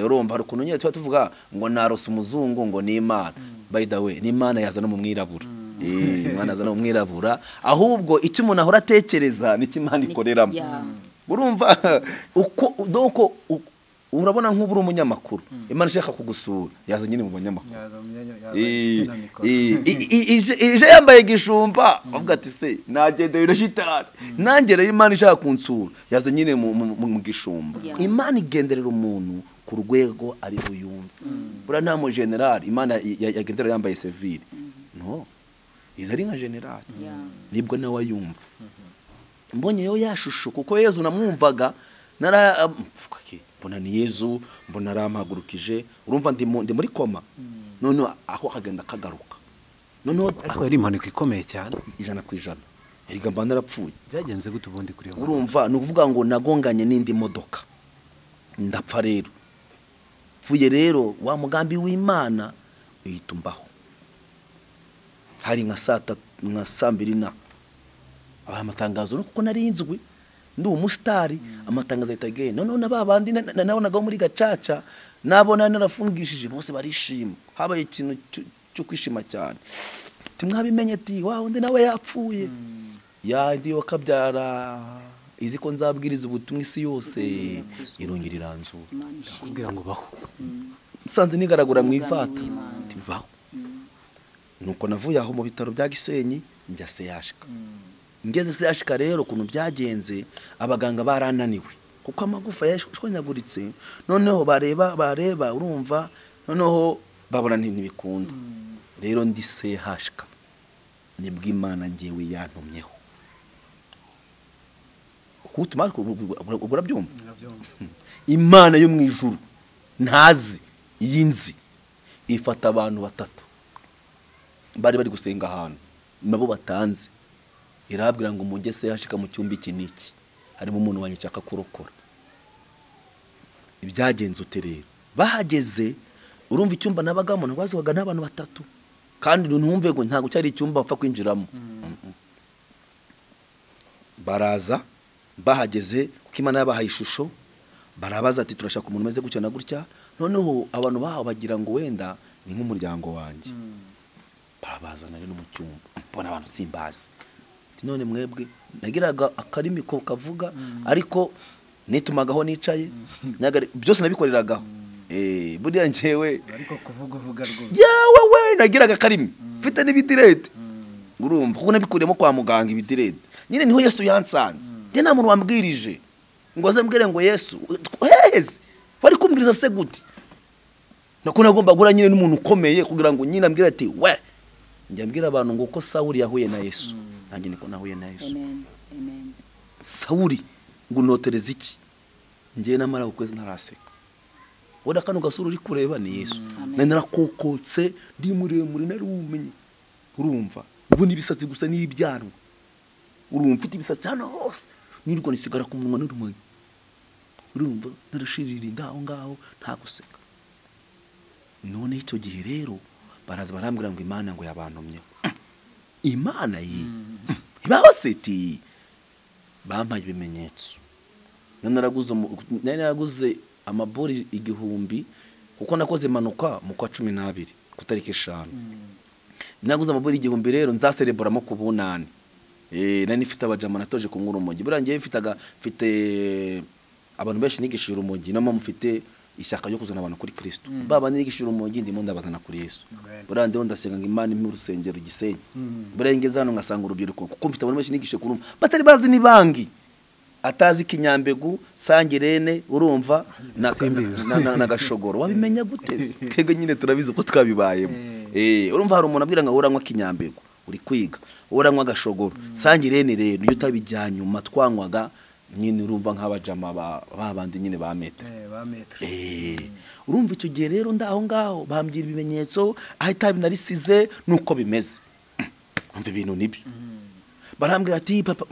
Urumva hari ukuntu nyine tuba tuvuga ngo narose umuzungu ngo ni Imana. By the way, ni Imana yazana mu mwirabura. Imana yazana mu mwirabura, ahubwo icyo umuntu ahora atekereza ni cyo Imana ikoreramo. Urumva uko doko urabona nk'ubu uri umunyamakuru, Imana ishaka kugusura yaza nyine mu banyamakuru. Ije yambaye gishumba avuga ati se nagendeye na shitani, nanjye rero Imana ishaka kunsura yaza nyine mu gishumba. Imana igenderera umuntu ku rwego ari buyumve. Buriya nta mu general Imana yagendera yambaye civil, no iza ari nka general nibwo nawe ayumva. Mbonye yo yashusho kuko Yezu namwumvaga nara mbona ni Yezu, mbona arampagurukije, urumva ndi muri koma. None aho akagenda kagaruka. None ariko yari impanuka ikomeye cyane 100%. Erega mba narapfuye. Byagenze gute ubundi kuri iyo? Urumva ni ukuvuga ngo nagonganye n'indi modoka ndapfa. Rero pfuye rero wa mugambi w'Imana uhita umbaho. Hari nka saa 3 nka saa 2 na amatangazo, no kuko nari inzwi ndi umusitari, amatangazo ahita agenda. Noneho na ba bandi nabonagaho muri gacaca nabona narafungishije bose barishima, habaye ikintu cyo kwishima cyane. Timwabimenye ati wa undi nawe yapfuye, yandi wakabyara izi ko nzabwiriza ubutumwa isi yose irongera iranzura. Kugira ngo baho nsanze nigaragura mu ivata baho. Nuko navuye aho mu bitaro bya Gisenyi njya seyashika. Ngeze seyashika rero kuntu byagenze, abaganga barananiwe kuko amagufa yashwanyaguritse. Noneho bareba urumva, noneho babona ntibikunda. Rero ndi sehashika nibwo Imana ngewe yantumyeho. Kutuma urabyumva, Imana yo mu ijuru ntazi yinzi ifata abantu batatu bari gusenga ahantu nabo batanze, irabwira ngo mujye sehashika mu cyumba iki niki harimo umuntu wanjye nshaka kurokora. Ibyagenze ute rero bahageze, urumva icyumba nabagamo nabazwaga n'abantu batatu, kandi ntumve ngo ntago cyari icyumba bapfa kwinjiramo. Baraza bahageze kuko Imana yabahaye ishusho, barabaza ati turashaka umuntu umeze gutya na gutya. Noneho abantu bahawe bagira ngo wenda ni nk'umuryango wanjye, barabazana rero mu cyumba mbona abantu simbazi. Ati none mwebwe nagiraga akarimi ko kavuga, ariko nitumagaho nicaye byose nabikoreragaho. Buriya njyewe ariko kuvuga uvuga rwose yewe we nagiraga akarimi mfite n'ibidirete, urumva kuko nabikuriyemo kwa muganga ibidirete nyine niho Yesu yansanze. Njye nta muntu wambwirije ngo aze mbwire ngo Yesu heze bari kumbwiriza se gute, nako nagomba gura nyine n'umuntu ukomeye kugira ngo nyine ambwire ati we. Njya mbwira abantu ngo ko Sawuli yahuye na Yesu, nanjye niko nahuye na Yesu. Amen, amen. Sawuli ngo notereza iki, njye namara ukwezi ntaraseka. Wenda kano gasura uri kureba ni Yesu. Nari narakokotse ndi muremure nari umenye, urumva ubu nibisatsi gusa n'ibyanwa, urumva mfite ibisatsi hano hose nirwo nisigara ku munwa n'urumogi, urumva narashirira indaho ngaho nta guseka. None icyo gihe rero baraza barambwira ngo Imana ngo yabantumye. Imana yi ibaho seti bampaye ibimenyetso. Naraguze amabori 1000 kuko nakoze impanuka mu kwa 12 ku tariki 5. Naguze amabori 1000 rero nzasereboramo ku bunani. Nari nifite abajama natoje kunywa urumogi. Buriya ngiye mfite abantu benshi nigishije urumogi, namo mufite ishyaka ryo kuzana abantu kuri Kristo. Baba nigishije urumogi ndimo ndabazana kuri Yesu. Buriya ndiho ndasenga ngo Imana impe urusengero Gisenyi. Buriya ngeze hano ngasanga urubyiruko kuko mfite abantu benshi nigishije kurumva batari bazi ni bangi, atazi Kinyambegu, Sangirene, urumva na Gashogoro. Wabimenya gute? Kego nyine turabizi uko twabibayemo. Urumva hari umuntu abwira ngo uranywa Kinyambegu uri kwiga, uranywa Gashogoro, Sangirene rero iyo utabijyanye nyuma twanywaga nyine urumva nk'abajama babandi nyine ba metero. Urumva icyo gihe rero ndaho ngaho bambwira ibimenyetso aho itabi narisize nuko bimeze. Umva ibintu nibyo. Barambwira ati papa,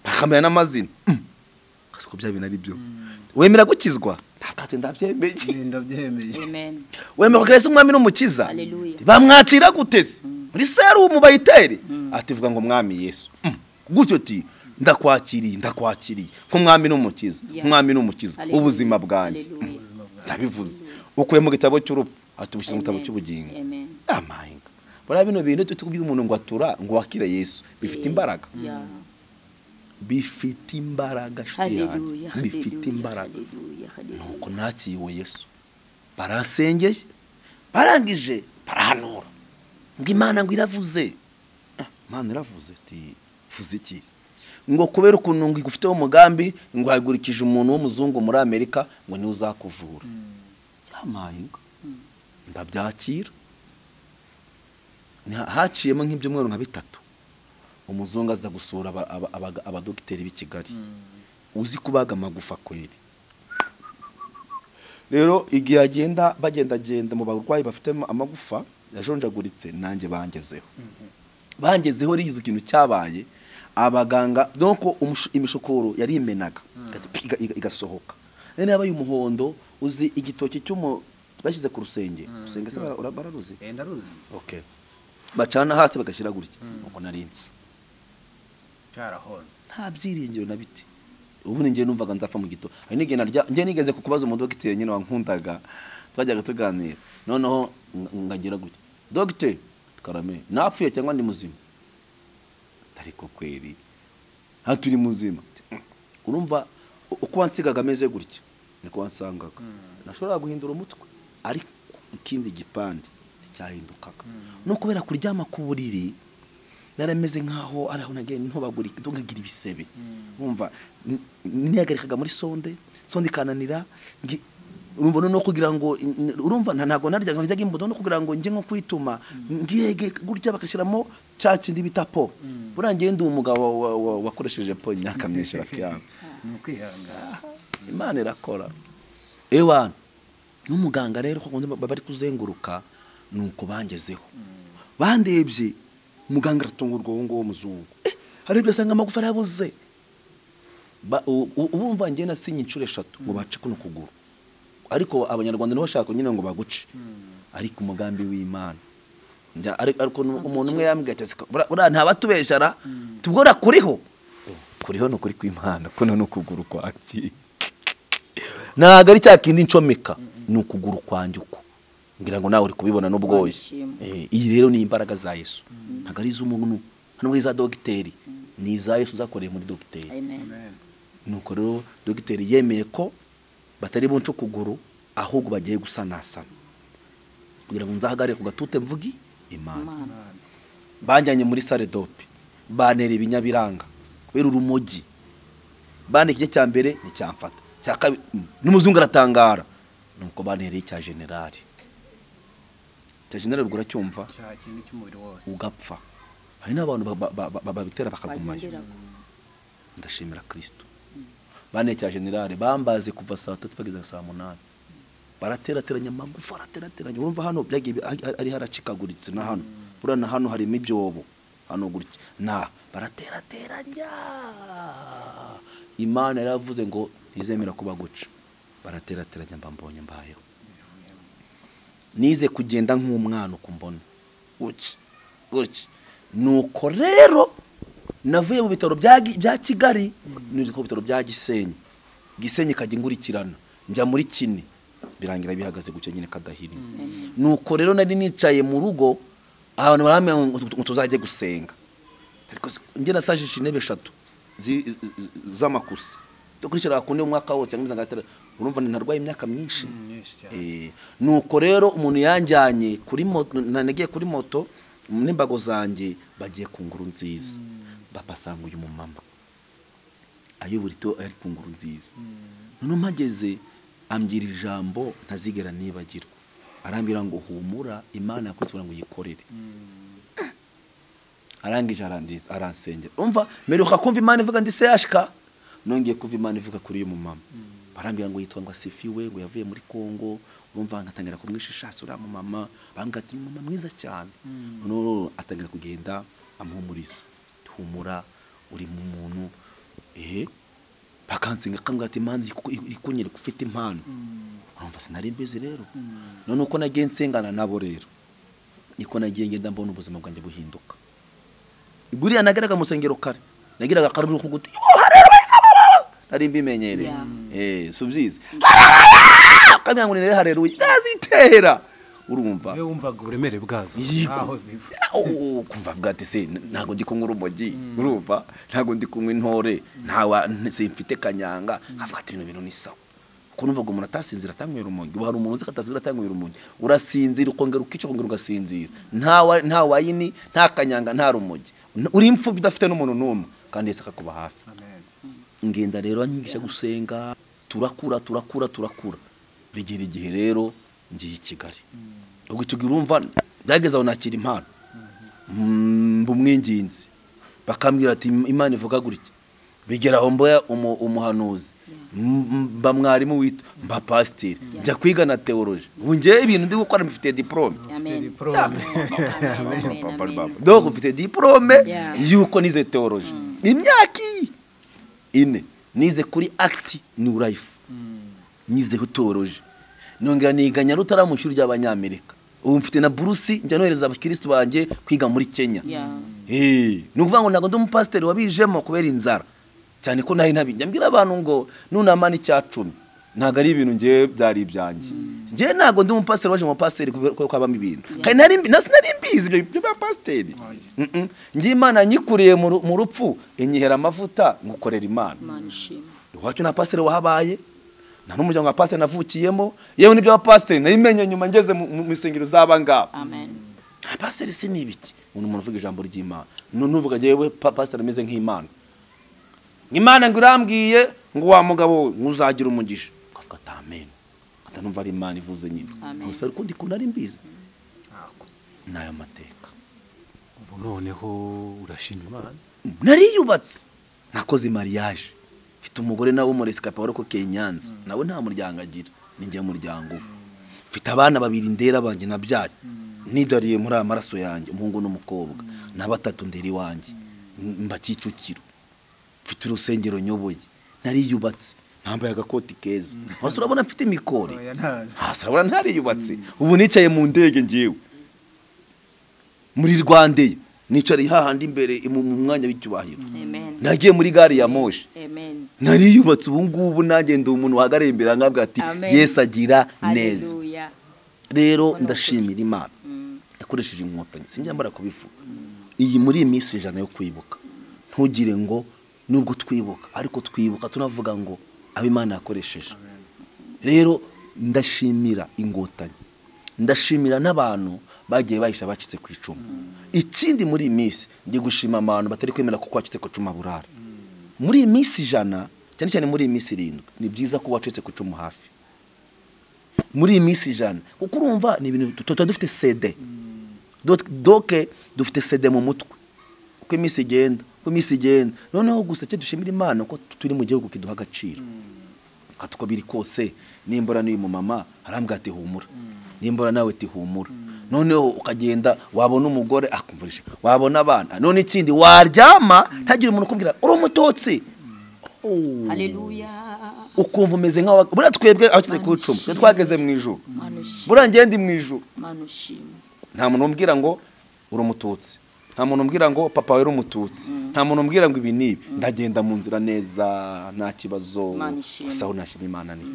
bakamera n'amazina. Kasiko bya bintu ari byo. Wemera gukizwa? Ntabwo ndabyemeye. Ndabyemeye. Amen. Wemera Kristo umwami n'umukiza? Bamwakira guteze muri serumu bayitere ati vuga ngo mwami Yesu. Gutyo ti ndakwakiriye, ndakwakiriye nk'umwami n'umukiza, nk'umwami n'umukiza ubuzima bwanjye. Ndabivuze ukuye mu gitabo cy'urupfu atubushyize mu gitabo cy'ubugingo. Amahinga. Bora bino bintu tukubwira umuntu ngo atura ngo wakire Yesu bifite imbaraga. Bifite imbaraga shuti yanjye, bifite imbaraga. Nuko nakiwe Yesu barasengeye, barangije barahanura ngo Imana ngo iravuze. Imana iravuze ati vuze iki? Ngo kubera ukuntu ngo igufiteho umugambi ngo hagurikije umuntu w'umuzungu muri Amerika ngo niwe uzakuvura. Yamahinga ndabyakira. Haciyemo nk'ibyumweru nka 3 umuzungu aza gusura abadogiteri b'i Kigali uzi kubaga amagufa kweri. Rero igihe agenda bagendagenda mu barwayi bafite amagufa yajonjaguritse, nanjye bangezeho. Bangezeho rigize ikintu cyabaye, Abaganga donc imishokoro yarimenaga igasohoka. Nene yabaye umuhondo. Uzi igitoki cy'umu bashyize ku rusenge, rusenge se bararuzi? Ndaruzi. Okay, bacana hasi bagashyira gutya uko narinzi cyarahonze, nta byiringiro na biti. Ubu ninjye numvaga nzapfa mu gito. Hari n'igihe narya njye nigeze kukubaza umudogiteri nyine wankundaga, twajyaga tuganira, noneho ngagira gutya, dogiteri karame napfuye cyangwa ndi muzima? Ariko kweri ha turi muzima. Urumva uko wansigaga ameze gutya niko wansangaga. Nashobora guhindura umutwe ariko ikindi gipande cyahindukaga. No kubera kuryama ku buriri narameze nkaho ari aho nagiye ntobagurika, nkagira ibisebe. Urumva nihagarikaga muri sonde, sonde ikananira. Urumva no kugira ngo urumva ntago naryaga imbuto, no kugira ngo njye nko kwituma ngiyege gutya bakashyiramo cya kindi bita po. Burangiye ndi umugabo wakoresheje po imyaka myinshi rafiki yangu. Imana irakora. Ewana n'umuganga rero ko bari kuzenguruka nuko bangezeho bandebye, muganga aratungurwa uwo nguwo muzungu. Hari ibyo asanga amagufa arabuze. Ubumva njye nasinye inshuro 3 ngo bace kuno kuguru, ariko abanyarwanda nibo bashaka nyine ngo baguce. Ariko umugambi w'Imana ariko umuntu umwe yambwiye ati buriya nta batubeshara tubwora kuriho kuriho no kuri kw'Imana kuno no kuguru kwaki ntago ari cya kindi ncomeka ni ukuguru kwanjye uko ngira ngo nawe uri kubibona n'ubwoye. Iyi rero ni imbaraga za Yesu, ntago ari iz'umuntu, ntabwo ari iza dogiteri, ni iza Yesu zakoreye muri dogiteri. Nuko rero dogiteri yemeye ko batari bunce ukuguru ahubwo bagiye gusanasana kugira ngo nzahagarare ku gatute mvugi Imana. Banjyanye muri sale dope banera ibinyabiranga kubera urumogi, bane igice cya mbere nticyamfata, cya kabiri n'umuzungu aratangara. Nuko banereye cya generali, cya generali ubwo uracyumva ugapfa. Hari n'abantu babitera bakagumayo. Ndashimira Kristo. Bane cya generali bambaze kuva saa 3 bageza saa 8, baraterateranya amagufa, araterateranya. Urumva hano byagiye ari haracikaguritse na hano buriya na hano harimo ibyobo hano gutya na baraterateranya. Imana yaravuze ngo ntizemera kuba guca, baraterateranya mbambonye mbayeho. Nize kugenda nk'umwana ukumbona gutya gutya. Nuko rero navuye mu bitaro bya Kigali nuri ku bitaro bya Gisenyi, Gisenyi kajya ingurikirana njya muri Kini, birangira bihagaze gutya nyine kadahiri. Nuko rero nari nicaye mu rugo abantu baramwe ngo tuzajye gusenga, ariko njye nasajije intebe 3 z'amakusi dukurikira ku mwaka wose ngamizanga. Urumva ntarwaye imyaka myinshi. Nuko rero umuntu yanjyanye kuri moto, nagiye kuri moto n'imbago zanjye bagiye ku nguru nziza. Papa asanga uyu mumama ayoborito ari ku nguru nziza. None mpageze ambwira ijambo ntazigera nibagirwa, arambwira ngo humura Imana yakutsura ngo uyikorere. Arangije arangiza aransengera. Umva meruka kumva Imana ivuga ndi seyashika, nongeye kumva Imana ivuga kuri uyu mumama. Barambwira ngo yitwa ngo Asifiwe, ngo yavuye muri Kongo. Urumva ngatangira kumwishisha uriya mumama, bambwira ati mama mwiza cyane. None atangira kugenda amuhumuriza, humura uri mu muntu bakansinga kambwira ati Imana ikunyereka ufite impano. Urumva sinari mbizi rero. None uko nagiye nsengana nabo rero niko nagiye ngenda mbona ubuzima bwanjye buhinduka. Buriya nageraga mu rusengero kare, nagiraga karuru kuguti nari mbimenyereye. Subyize kamya ngo nere haleluya nazitera. Urumva wewe wumvaga uburemere bwazo aho ziva. Kumva avuga ati se ntago ndi kunywa urumogi, urumva ntago ndi kunywa intore, ntawa simfite kanyanga. Avuga ati ibintu bintu ni sawa. Kuko numvaga umuntu atasinzira atanywera urumogi. Hari umuntu uzi ko atasinzira atanywera urumogi, urasinzira ukongera ukica ukongera ugasinzira, nta wayini, nta kanyanga, nta rumogi, uri imfubyi udafite n'umuntu n'umwe, kandi Yesu akakuba hafi. Ngenda rero anyigisha gusenga, turakura turakura turakura, bigera igihe rero ngiye i Kigali. Ubwo icyo gihe urumva byageze aho nakira impano mbumwinginzi, bakambwira ati Imana ivuga gutya. Bigera aho mboya umuhanuzi, mba mwarimu wito, mba pasiteri, njya kwiga na theology. Ubu njye ibintu ndi gukora mfite diplome. Donc mfite diplome yuko nize theology. Imyaka 4 nize kuri Act New Life, nize hutoroje, nongera niga Nyarutarama mu ishuri ry'Abanyamerika. Ubu mfite na burusi njya nohereza abakristo banjye kwiga muri Kenya. Ni ukuvuga ngo ntabwo ndi umupasiteri wabijemo kubera inzara, cyane ko nari ntabijya mbwira abantu ngo nunamana 10 ntabwo ari ibintu ngewe byari ibyanjye. Ngewe ntabwo ndi umupasiteri waje mu bapasiteri kuko habamo ibintu, kandi nari mbizi ibyo bapasiteri. Ngewe Imana nyikuriye mu rupfu inyihera amavuta ngukorera Imana. Iwacu nta pasiteri wahabaye, nta n'umuryango wa pasiteri navukiyemo, yewe n'ibyo bapasiteri nabimenye nyuma ngeze mu rusengero z'aba ngaba. Pasiteri si ni ibiki? Umuntu uvuga ijambo ry'Imana, nuvuga ngewe pasiteri ameze nk'Imana. Imana ngo irambwiye ngo wa mugabo uzagira umugisha, ukavuga ati amen, ukatanumva ari Imana ivuze nyine. Gusa ariko ndi kunari mbizi nayo mateka. Ubu noneho urashima Imana. Nariyubatse, nakoze mariage, mfite umugore nawe umurescapé warokokeye Nyanza, nawe nta muryango agira, ni njye muryango. Mfite abana babiri ndera banjye nabyaye, nibyariye muri aya maraso yanjye, umuhungu n'umukobwa, na batatu ndera iwanjye mba Kicukiro. Mfite urusengero nyoboye, nariyubatse, nambaye agakoti keza. Hasi urabona mfite imikore, hasi urabona ntariyubatse. Ubu nicaye mu ndege ngewe muri Rwandair, nicariye hahandi imbere mu mwanya w'icyubahiro. Nagiye muri gare ya moshi, nariyubatse. Ubu ngubu nanjye ndi umuntu wahagarariye imbere nkabwa ati Yesu agira neza. Rero ndashimira Imana yakoresheje inkotanyi, sinjya mbara kubivuga. Iyi muri iyi minsi 100 yo kwibuka, ntugire ngo nubwo twibuka ariko twibuka tunavuga ngo abo Imana yakoresheje. Rero ndashimira inkotanyi, ndashimira n'abantu bagiye bahisha bacitse ku icumu. Ikindi muri iyi minsi ndi gushima abantu batari kwemera ko kwacitse ku icumu burara. Muri iyi minsi 100, cyane cyane muri iyi minsi 7, ni byiza ko wacitse ku icumu hafi. Muri iyi minsi 100, kuko urumva ni ibintu tuba dufite CD. Doke dufite CD mu mutwe. Uko iminsi igenda, uko iminsi igenda. Noneho gusa cyo dushimira Imana ko turi mu gihugu kiduha agaciro. Katuko biri kose, nimbora n'uyu mama arambwira ati humura. Nimbora nawe ati humura. Noneho ukagenda wabona umugore akumvurisha, wabona abana. None ikindi waryama ntagire umuntu ukubwira uri umutotsi. Haleluya. Ukumva umeze nkaho buriya twebwe abacitse ku icumu twe twageze mu ijuru. Buriya njye ndi mu ijuru. Nta muntu umbwira ngo uri umututsi, nta muntu umbwira ngo papa we uri umututsi, nta muntu umbwira ngo ibi n'ibi. Ndagenda mu nzira neza nta kibazo. Gusa aho nashima Imana ni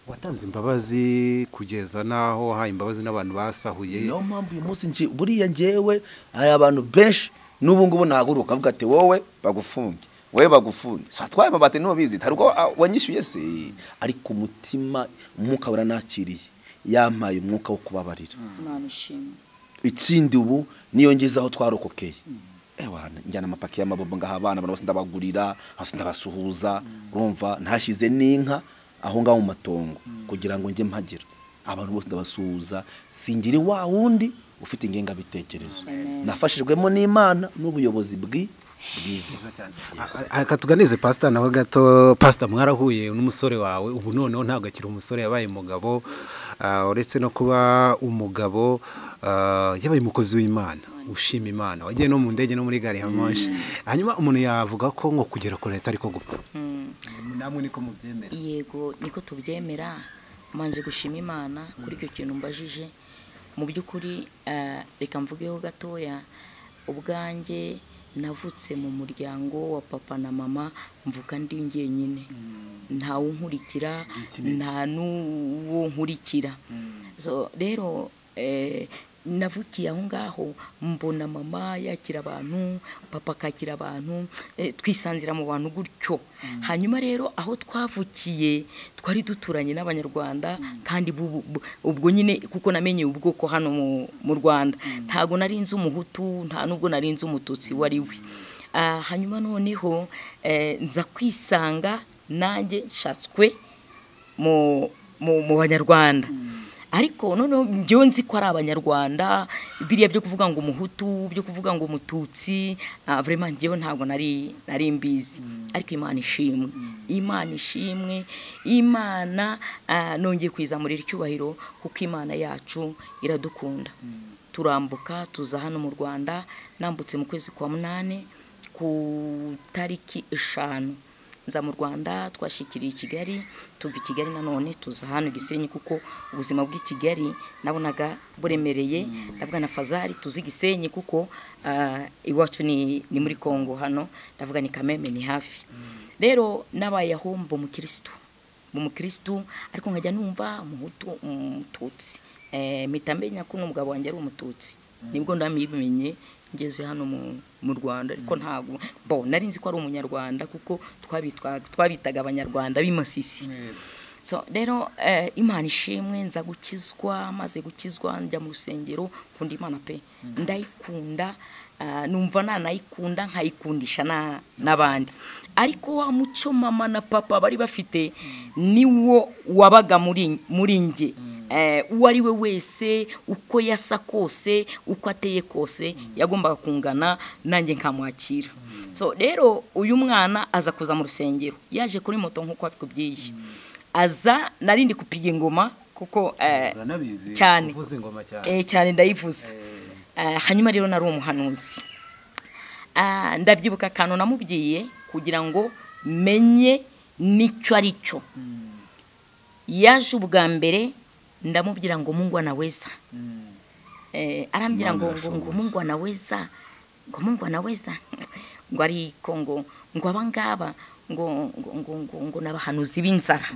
watanze imbabazi kugeza naho wahaye imbabazi n'abantu basahuye. Niyo mpamvu uyu munsi buriya njyewe hari abantu benshi n'ubu ngubu nahaguruka avuga ati wowe bagufunge, wowe bagufunge, twatwaye amabati ntubizi, hari ubwo wanyishyuye se, ariko umutima umwuka waranakiriye, yampaye umwuka wo kubabarira. Ikindi ubu niyo ngeze aho twarokokeye, njyana amapaki y'amabombo ngaha abana bose ndabagurira, ndabasuhuza, urumva ntashyize n'inka aho ngaho mu matongo kugira ngo njye mpagira abantu bose ndabasuhuza, singiri wa wundi ufite ingengabitekerezo. Nafashijwemo n'Imana n'ubuyobozi bwiza. Reka tuganize pastor nawe gato. Pastor, mwarahuye n'umusore wawe, ubu noneho ntabwo akiri umusore, yabaye umugabo. Uretse no kuba umugabo, yabaye umukozi w'Imana, ushima Imana, wagiye no mu ndege no muri gare ya moshi. Hanyuma umuntu yavuga ko ngo kugera kure atari ko gupfa. Namwe niko mubyemera? Yego, niko tubyemera. Manje gushima Imana kuri icyo kintu mbajije. Mu by'ukuri reka mvugeho gatoya. Ubwanjye navutse mu muryango wa papa na mama, mvuka ndi njyenyine, nta unkurikira, nta n'uwo nkurikira. So rero navukiye aho ngaho, mbona mama yakira abantu, papa akakira abantu, twisanzira mu bantu gutyo. Hanyuma rero aho twavukiye twari duturanye n'Abanyarwanda, kandi ubwo nyine kuko namenye ubwoko hano mu Rwanda, ntago nari nzi umuhutu, nta nubwo nari nzi umututsi wari we. Hanyuma noneho nza kwisanga nanjye nshatswe mu Banyarwanda. Ariko noneho njyewe nzi ko ari Abanyarwanda, biriya byo kuvuga ngo umuhutu, byo kuvuga ngo umututsi, vraiment njyewe ntabwo nari mbizi. Ariko Imana ishimwe, Imana ishimwe, Imana nongeye kwizamurira icyubahiro, kuko Imana yacu iradukunda. Turambuka tuza hano mu Rwanda, nambutse mu kwezi kwa 8 Ku tariki 5 nza mu Rwanda, twashikiriye i Kigali, tuva i Kigali nanone tuza hano Gisenyi, kuko ubuzima bw'i Kigali nabonaga buremereye. Ndavuga na Fazari tuzi Gisenyi kuko iwacu ni muri Kongo hano, ndavuga ni Kameme ni hafi. Rero nabaye aho mba umukristo, ariko nkajya numva umuhutu umututsi, mpita menya ko n'umugabo wanjye ari umututsi, nibwo ndamibimenye ngeze hano mu Rwanda. Ariko ntago bo nari nzi ko ari umunyarwanda kuko twabitaga abanyarwanda b'imasisi. So rero Imana ishimwe, nza gukizwa, maze gukizwa njya mu rusengero, nkunda Imana pe, ndayikunda, numva nanayikunda nkayikundisha n'abandi. Ariko wa muco mama na papa bari bafite niwo wabaga muri nge. Uwo ari we wese, uko yasa kose, uko ateye kose, yagombaga kungana nanjye nkamwakira. So rero uyu mwana aza kuza mu rusengero, yaje kuri moto nkuko abikubwiye, aza narindi kupiga ingoma kuko cyane cyane ndayivuza. Hanyuma rero nari umuhanuzi, ndabyibuka akantu namubwiye kugira ngo menye nicyo ari cyo. Yaje ubwa mbere ndamubwira ngo Mungu anaweza. Arambwira ngo ngo Mungu anaweza, ngo Mungu anaweza, ngo ariko ngo ngo abangaba ngo ngo ngo ngo nabahanuzi b'inzara.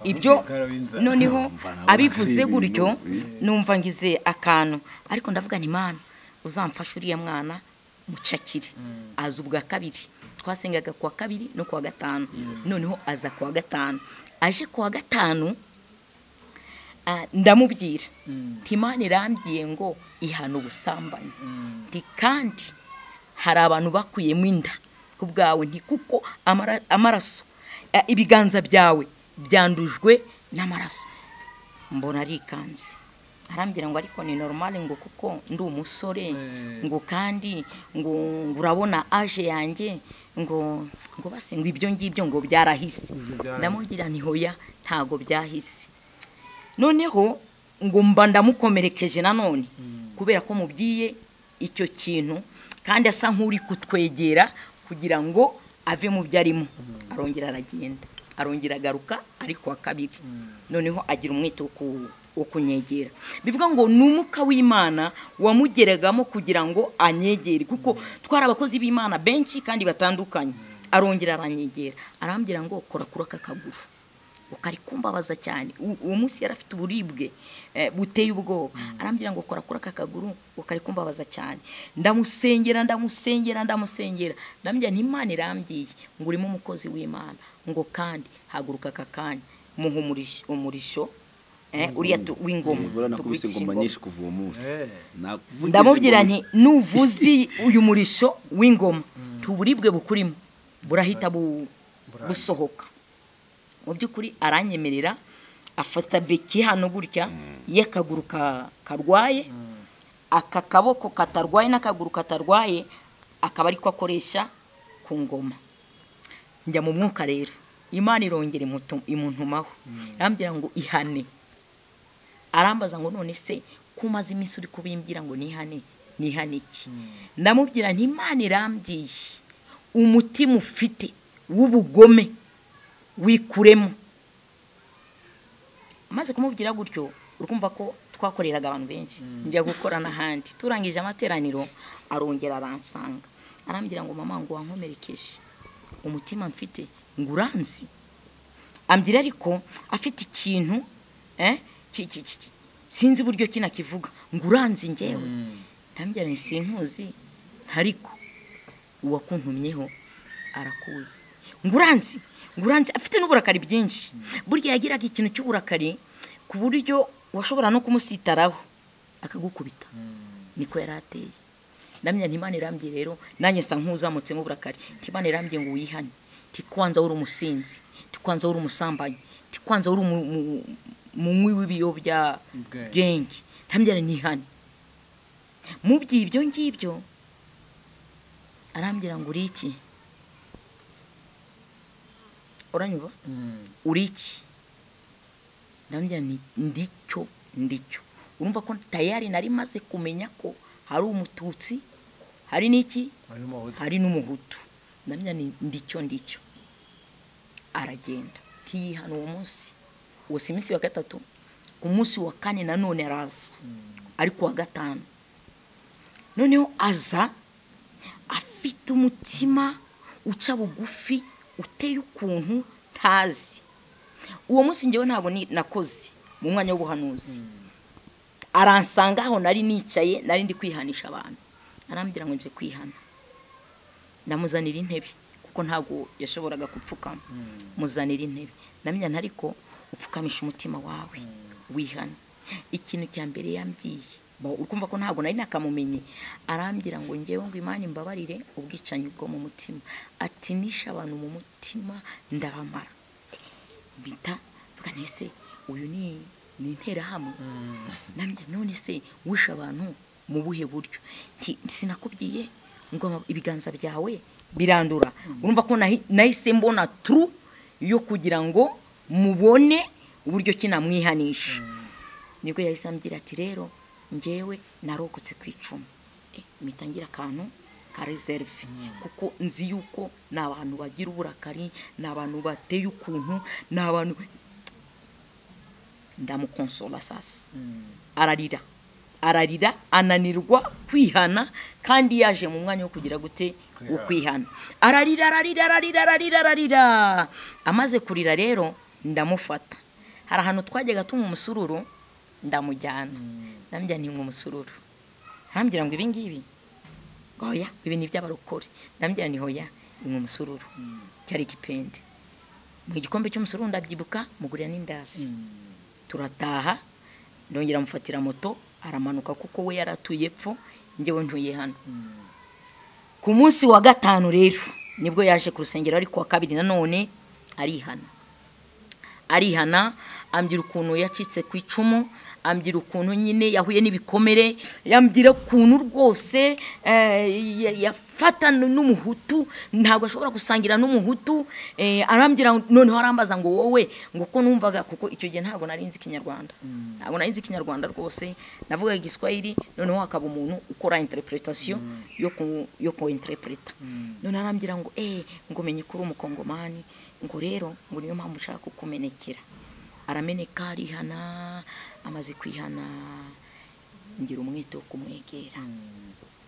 Ibyo noneho abivuze gutyo numva ngize akantu, ariko ndavuga nti Mana uzamfasha uriya mwana mucakire. Aza ubwa kabiri, twasengaga kuwa kabiri no kuwa gatanu, noneho aza kuwa gatanu. Aje kuwa gatanu ndamubwira nti Imana irambwiye ngo ihana ubusambanyi, nti kandi hari abantu bakuyemo inda ku bwawe, nti kuko amaraso ibiganza byawe byandujwe n'amaraso. Mbona arikanze, arambwira ngo ariko ni normal, ngo kuko ndi umusore, ngo kandi ngo urabona age yanjye, ngo ngo basi ngo ibyo ngibyo ngo byarahise. Ndamubwira nti hoya ntago byahise. Noneho ngo mba ndamukomerekeje nanone kubera ko mubwiye icyo kintu, kandi asa nk'uri kutwegera kugira ngo ave mu byo arimo. Arongera aragenda, arongera agaruka ariko wa kabiri, noneho agira umwete wo kunyegera. Bivuga ngo n'umuka w'Imana wamugeragamo kugira ngo anyegere, kuko twari abakozi b'Imana benshi kandi batandukanye. Arongera aranyegera, arambwira ngo kora kuri aka kaguru, ukari kumbabaza cyane. Uwo munsi yari afite uburibwe buteye ubwoba. Arambwira ngo kora kuri aka kaguru, ukari kumbabaza cyane. Ndamusengera, ndamusengera, ndamusengera, ndambwira nti Imana irambwiye ngo urimo umukozi w'Imana, ngo kandi haguruka aka kanya muha umurisho uriya w'ingoma, tukubise ingoma nyinshi kuva uwo munsi. Ndamubwira nti nuvuzi uyu murisho w'ingoma tuburibwe bukurimo burahita busohoka. Mu by'ukuri aranyemerera, afata beki hano gutya y'akaguru karwaye, aka kaboko katarwaye n'akaguru katarwaye, akaba ariko akoresha ku ngoma. Njya mu mwuka rero, Imana irongera imuntumaho, arambwira ngo ihane. Arambaza ngo none se kumaze iminsi uri kubimbwira ngo nihane, nihane iki? Ndamubwira nti Imana irambwiye umutima ufite w'ubugome wikuremo. Amaze kumubwira gutyo, urukumva ko twakoreraga abantu benshi, njya gukora n'ahandi. Turangije amateraniro arongera aransanga, arambwira ngo mama ngo wankomerekeje umutima mfite ngo uranzi. Ambwira ariko afite ikintu sinzi uburyo kinakivuga, ngo uranzi ngewe. Ndambwira nti sinkuzi, ariko uwakuntumyeho arakuzi. Ngo uranzi, ngo uranzi. Afite n'uburakari bwinshi, burya yagiraga ikintu cy'uburakari ku buryo washobora no kumusitaraho akagukubita, niko yari ateye. Ndamya nti Imana irambye rero, nanjye nsa nk'uzamutsemo uburakari. Nti Imana irambye ngo wihane, nti kwanza uri umusinzi, nti kwanza uri umusambanyi, nti kwanza uri munywi w'ibiyobyabwenge. Ndamya nihane. Mubwiye ibyo ngibyo, arambwira ngo uri iki? Uranyumva? Uri iki? Ndamubwira nti ndicyo, ndicyo. Urumva ko tayari nari maze kumenya ko hari umututsi, Hari n'iki? Hari n'umuhutu. Ndamenya ni ndicyo ndicyo. Aragenda ntiyihana uwo munsi, uwo si iminsi wa gatatu, ku munsi wa kane nanone araza, ariko wa gatanu noneho aza afite umutima uca bugufi, uteye ukuntu ntazi. Uwo munsi njyewe ntabwo nakoze mu mwanya w'ubuhanuzi. Aransanga aho nari nicaye, nari ndi kwihanisha abantu, arambwira ngo nje kwihana. Ndamuzanira intebe kuko ntabwo yashoboraga gupfukama. Muzanira intebe, ndamenya ntariko upfukamisha umutima wawe wihana. Ikintu cya mbere yambwiye, ukumva ko ntabwo nari nakamumenye, arambwira ngo ngewe ngo Imana imbabarire ubwicanyi bwo mu mutima, ati nisha abantu mu mutima ndabamara. Mpita mvuga nti ese uyu ni interahamwe? Namenya none se wisha abantu mu buhe buryo? Sinakubwiye ngo ibiganza byawe birandura? Urumva ko nahise mbona tru yo kugira ngo mubone uburyo kinamwihanisha. Nibwo yahise ambwira ati rero njyewe narokotse ku icumu. Mitangira akantu ka reserve, kuko nzi yuko ni abantu bagira uburakari, ni abantu bateye ukuntu, ni abantu. Ndamukonsola sasa. Ararira, ararira, ananirwa kwihana, kandi yaje mu mwanya wo kugira gute, wo kwihana. Ararira, ararira, ararira, ararira, ararira. Amaze kurira rero ndamufata. Hari ahantu twajyaga tunywa umusururu, ndamujyana. Ndamujyana ntinywa umusururu. Arambwira ngo ibi ngibi, oya, ibi ni iby'abarokore. Ndamujyana nti hoya, inywa umusururu. Cyari igipende. Mu gikombe cy'umusururu ndabyibuka, mugurira n'indazi. Turataha, ndongera mufatira moto, aramanuka kuko we yaratuye epfo, njyewe ntuye hano. Ku munsi wa gatanu rero nibwo yaje ku rusengero, ariko wa kabiri nanone arihana. Arihana, ambwira ukuntu yacitse ku icumu, ambwira ukuntu nyine yahuye n'ibikomere, yambwira ukuntu rwose yafata n'umuhutu, ntabwo ashobora gusangira n'umuhutu. Arambwira noneho arambaza ngo wowe, ngo ko numvaga, kuko icyo gihe ntabwo nari nzi Ikinyarwanda, ntabwo nari nzi Ikinyarwanda rwose, navugaga Igiswahili, noneho hakaba umuntu ukora interpretation yo ku interpreta. None arambwira ngo ngo menye ko uri umukongomani, ngo rero ngo niyo mpamvu ushaka kukumenekera. Arameneka, arihana. Amaze kwihana ngira umwete wo kumwegera,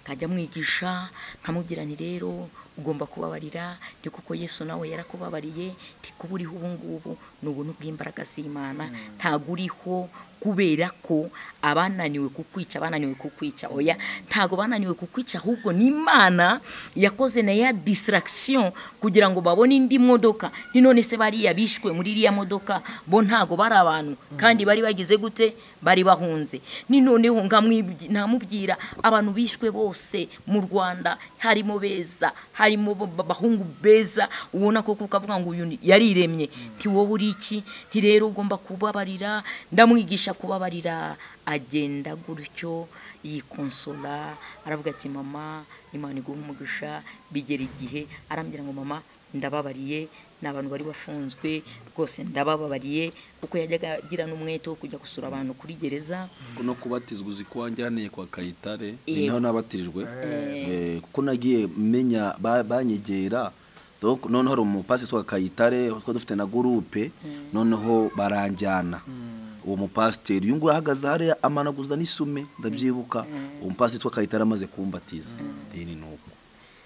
kajya mwigisha, nkamubwira nti rero ugomba kubabarira, ndi kuko Yesu nawe yarakubabariye, ndi kuba uriho ubu ngubu ni ubuntu bw'imbaraga z'Imana, ntago uriho kubera ko abananiwe kukwica, bananiwe kukwica, oya, ntago bananiwe kukwica, ahubwo ni Imana yakoze na ya distraction kugira ngo babone indi modoka. Ni none se bariya bishwe muri iriya modoka bo ntago bari abantu, kandi bari bagize gute? Bari bahunze. Ni noneho nkamubwira abantu bishwe bose mu Rwanda, harimo beza, harimo bahungu beza, ubona ko kukavuga ngo uyu yariremye, nti wowe uri iki? Nti rero ugomba kubabarira. Ndamwigisha kubabarira, agenda gutyo yikonsola, aravuga ati mama Imana iguhe umugisha. Bigera igihe arambwira ngo mama ndababariye, n'abantu bari bafunzwe rwose ndabababariye, kuko yajyaga agira n'umwete wo kujya gusura abantu kuri gereza. No kubatizwa uzi ko wanjyaniye kwa Kayitare, ni naho nabatirijwe, kuko nagiye menya banyegera. Donc noneho hari umupasiteri wa Kayitare twari dufite na groupe, noneho baranjyana. Uwo mupasiteri uyu nguyu ahagaze hariya amanaguza n'isume, ndabyibuka. Uwo mupasiteri wa Kayitare amaze kumbatiza deni nuko.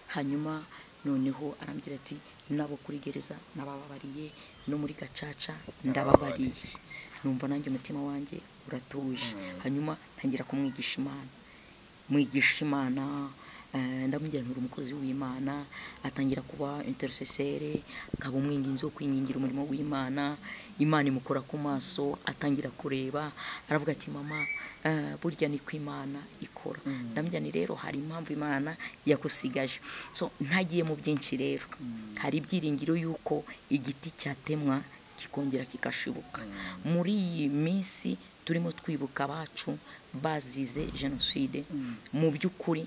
Hanyuma noneho arambwira ati nabo kuri gereza nabababariye, no muri gacaca ndababariye. Numva nanjye umutima wanjye uratuje. Hanyuma ntangira kumwigisha Imana, mwigisha Imana, ndamubwira nti uri umukozi w'Imana. Atangira kuba intercesseur, akaba umwinginzi wo kwingingira umurimo w'Imana. Imana imukora ku maso, atangira kureba, aravuga ati mama burya ni ko Imana ikora. Ndamubwira nti rero hari impamvu Imana yakusigaje. So ntagiye mu byinshi rero, hari ibyiringiro yuko igiti cyatemwa kikongera kikashibuka. Muri iyi minsi turimo twibuka abacu bazize jenoside, mu by'ukuri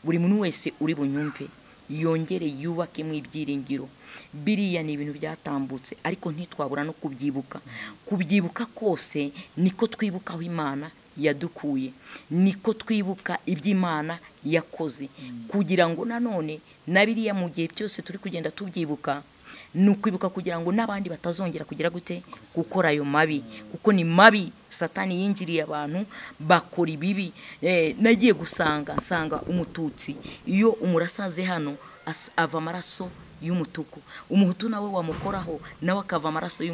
buri muntu wese uri bunyumve yongere yubake mu ibyiringiro. Biriya ni ibintu byatambutse, ariko ntitwabura no kubyibuka. Kubyibuka kose niko twibukaho Imana yadukuye, niko twibuka iby'Imana yakoze, kugira ngo nanone na biriya mu gihe byose turi kugenda tubyibuka, ni ukwibuka kugira ngo n'abandi batazongera kugira gute gukora ayo mabi, kuko ni mabi. Satani yinjiriye abantu bakora ibibi. Nagiye gusanga nsanga umututsi iyo umurasaze hano ava amaraso y'umutuku, umuhutu nawe wamukoraho nawe akava amaraso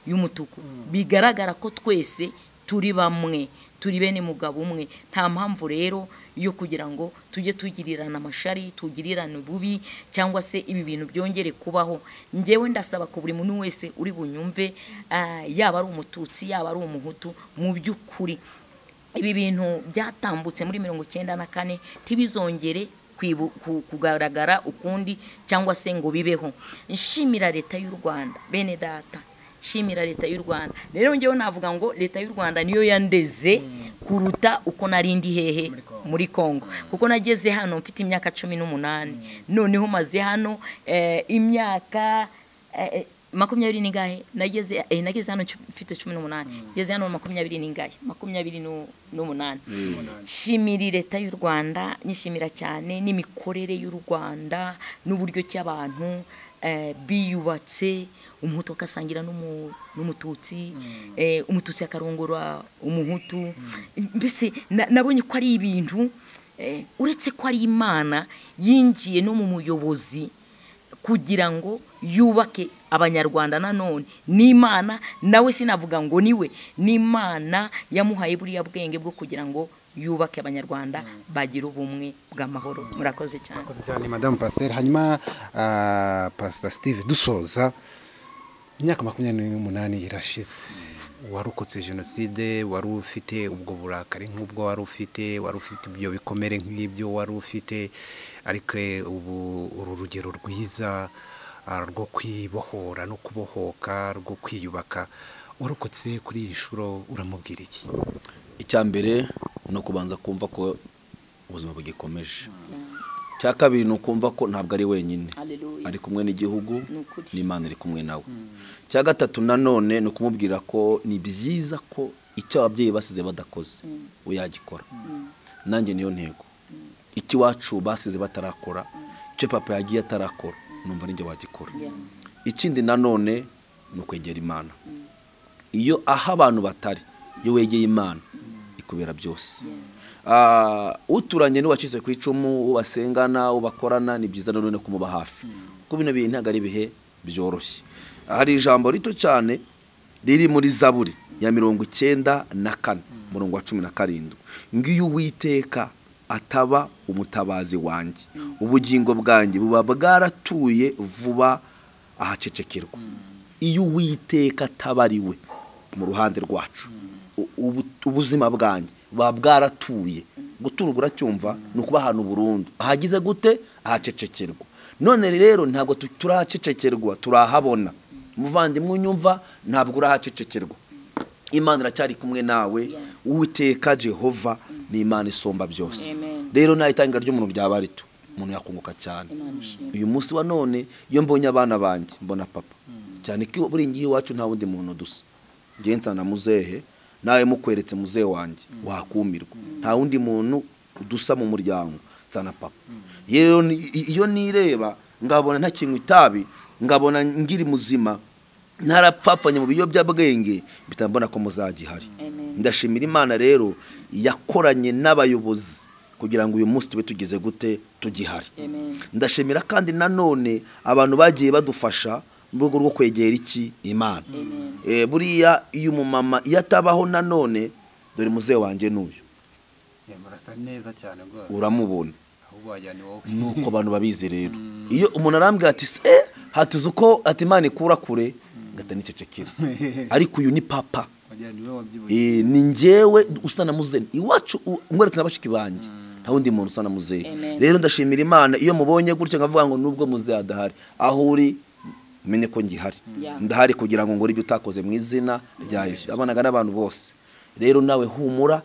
y'umutuku. Bigaragara ko twese turi bamwe, turi bene mugabo umwe. Nta mpamvu rero yo kugira ngo tujye tugirirana amashari, tugirirane ububi, cyangwa se ibi bintu byongere kubaho. Njyewe ndasaba ko buri muntu wese uri bunyumve, yaba ari umututsi yaba ari umuhutu, mu by'ukuri ibi bintu byatambutse muri 94 ntibizongere kugaragara ukundi cyangwa se ngo bibeho. Nshimira leta y'u Rwanda, bene data, shimira leta y'u Rwanda. Rero ngewe navuga ngo leta y'u Rwanda niyo yandeze kuruta uko narindi hehe muri Kongo, kuko nageze hano mfite imyaka 18, noneho maze hano imyaka 20 n'ingahe, nageze hano mfite 18, ngeze hano 20 n'ingahe, 28. Shimira leta y'u Rwanda, nishimira cyane n'imikorere y'u Rwanda n'uburyo cy'abantu biyubatse. Umuhutu akasangira n'umututsi, umututsi akarongora umuhutu. Mbese nabonye ko ari ibintu, uretse ko ari Imana yinjiye no mu muyobozi kugira ngo yubake abanyarwanda. Nanone n'Imana nawe sinavuga ngo niwe, n'Imana yamuhaye buriya bwenge bwo kugira ngo yubake abanyarwanda bagira ubumwe bw'amahoro. Murakoze cyane. Murakoze cyane Madame Pasteur. Hanyuma Pastor Steve, dusoza, imyaka 28 irashize, warokotse jenoside, wari ufite ubwo burakari nk'ubwo wari ufite, wari ufite ibyo bikomere nk'ibyo wari ufite, ariko ubu uru rugero rwiza rwo kwibohora no kubohoka, rwo kwiyubaka, warokotse kuri iyi nshuro uramubwira iki? Icya mbere ni ukubanza kumva ko ubuzima bugikomeje. Icya kabiri ni ukumva ko ntabwo ari wenyine, ari kumwe n'igihugu, n'Imana iri kumwe nawe. Icya gatatu nanone ni ukumubwira ko ni byiza ko icyo ababyeyi basize badakoze we yagikora. Nanjye niyo ntego, icyo iwacu basize batarakora, icyo papa yagiye atarakora, numva ninjye wagikora. Ikindi nanone ni ukwegera Imana. Iyo aho abantu batari, iyo wegeye Imana ikubera byose. Uturanye n'uwacitse ku icumu, ubasengana, ubakorana, ni byiza nanone kumuba hafi, kuko bino bintu ntabwo ari ibihe byoroshye. Hari ijambo rito cyane riri muri Zaburi ya 94 murongo wa 17, ngiyo Uwiteka ataba umutabazi wanjye, ubugingo bwanjye buba bwaratuye vuba ahacecekerwa. Iyo Uwiteka ataba ari we mu ruhande rwacu, ubuzima bwanjye buba bwaratuye. Gutura uracyumva ni ukuba ahantu burundu, ahagize gute ahacecekerwa. None rero ntabwo turahacecekerwa, turahabona. Muvandimwe unyumva, ntabwo urahacecekerwa, Imana iracyari kumwe nawe. Uwiteka Jehova ni Imana isumba byose. Rero nta itangira ry'umuntu ryaba rito, umuntu yakunguka cyane. Uyu munsi wa none iyo mbonye abana banjye mbona papa, cyane ko buri ngiye iwacu nta wundi muntu dusa. Ngiye nsana muzehe, nawe mukweretse muzehe wanjye wakumirwa, nta wundi muntu dusa mu muryango, nsana papa. Iyo nireba ngabona ntakinywa itabi, ngabona ngiri muzima, ntarapfapfanye mu biyobyabwenge, bitambona ko muzagihari. Ndashimira Imana rero yakoranye n'abayobozi kugira ngo uyu munsi tube tugize gute tugihari. Ndashimira kandi nanone abantu bagiye badufasha mu rwego rwo kwegera iki Imana. Buriya iyo umumama iyo atabaho nanone, dore muzehe wanjye n'uyu uramubona, nuko abantu babizi rero. Iyo umuntu arambwira ati hatuze uko ati Imana ikura kure, ngata nicecekera, ariko uyu ni papa, ni njyewe usa na muzehe iwacu, umweretse na bashiki banjye, nta wundi muntu usa na muzehe. Rero ndashimira Imana iyo mubonye gutyo nkavuga ngo nubwo muzehe adahari, aho uri menye ko ngihari, ndahari kugira ngo ngore ibyo utakoze mu izina rya Yesu. Abanaga n'abantu bose rero, nawe humura,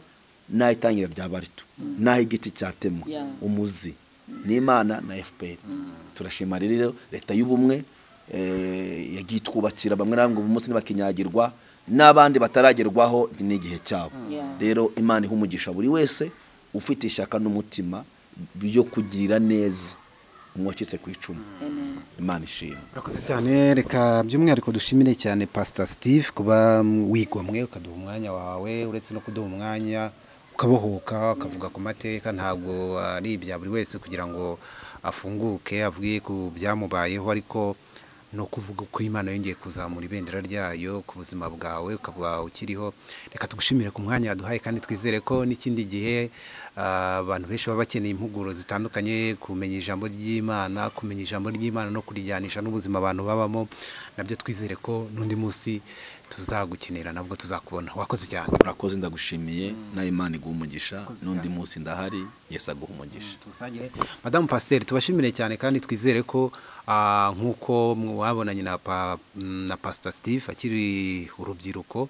naho itangira ryaba rito, naho igiti cyatemwa, umuzi n'Imana na FPR. Turashima rero leta y'ubumwe yagiye itwubakira, bamwe nabwo umunsi ntibakinyagirwa. N'abandi bataragerwaho n'igihe cyabo. Rero Imana iha umugisha buri wese ufite ishyaka n'umutima byo kugirira neza umwakitse ku icumu. Imana ishimwe. Urakoze cyane. Reka by'umwihariko dushimire cyane Pastor Steve kuba wigomwe ukaduha umwanya wawe, uretse no kuduha umwanya ukabohoka ukavuga ku mateka. Ntabwo ari ibya buri wese kugira ngo afunguke avuge ku byamubayeho, ariko no kuvuga ko Imana yongeye kuzamura ibendera ryayo ku buzima bwawe ukaba ukiriho. Reka tugushimire ku mwanya waduhaye, kandi twizere ko n'ikindi gihe abantu benshi baba bakeneye impuguro zitandukanye, kumenya ijambo ry'Imana, kumenya ijambo ry'Imana no kurijyanisha n'ubuzima abantu babamo, nabyo twizere ko n'undi munsi tuzagukenera nabwo tuzakubona. Wakoze cyane. Urakoze, ndagushimiye, na Imana iguha umugisha. N'undi munsi ndahari, Yesu aguha umugisha. Madamu Pasiteri, tubashimire cyane, kandi twizere ko nk'uko mwabonanye na Pastor Steve akiri urubyiruko,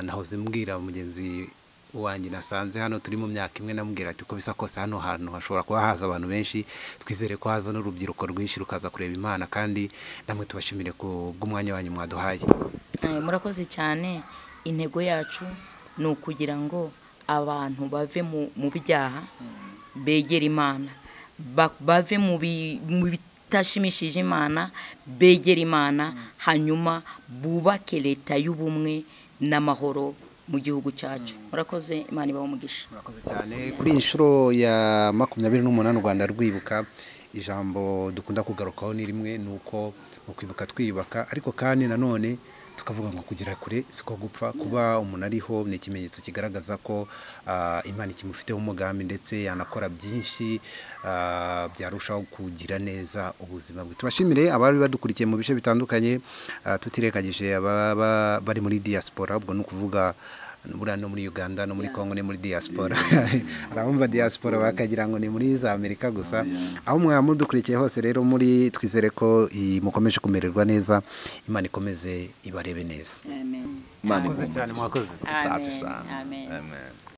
nahoze mbwira mugenzi wanjye nasanze hano turi mu myaka imwe, namubwira ati uko bisa kose hano hantu hashobora kuba haza abantu benshi, twizere ko haza n'urubyiruko rwinshi rukaza kureba Imana, kandi namwe tubashimire ku bw'umwanya wanyu mwaduhaye. Murakoze cyane. Intego yacu ni ukugira ngo abantu bave mu byaha begere Imana, bave mu bitashimishije Imana begere Imana, hanyuma bubake leta y'ubumwe n'amahoro mu gihugu cyacu. Murakoze, Imana ibahe umugisha. Murakoze cyane. Kuri inshuro ya 28 u Rwanda rwibuka, ijambo dukunda kugarukaho ni rimwe, nuko mu kwibuka twiyubaka, ariko kandi nanone tukavuga ngo kugera kure siko gupfa. Kuba umuntu ariho ni ikimenyetso kigaragaza ko Imana ikimufiteho umugambi, ndetse yanakora byinshi byarushaho kugira neza ubuzima bwe. Tubashimire abari badukurikiye mu bice bitandukanye, tutirekagije ababa bari muri diaspora, ubwo ni ukuvuga buriya no muri Uganda no muri Congo ni muri diaspora. Arabumva diaspora bakagira ngo ni muri za Amerika gusa. Aho mwamudukurikiye hose rero muri, twizere ko mukomeje kumererwa neza, Imana ikomeze ibarebe neza. Amen. Imana Mwakoze cyane, mwakoze. Asante sana. Amen. Amen.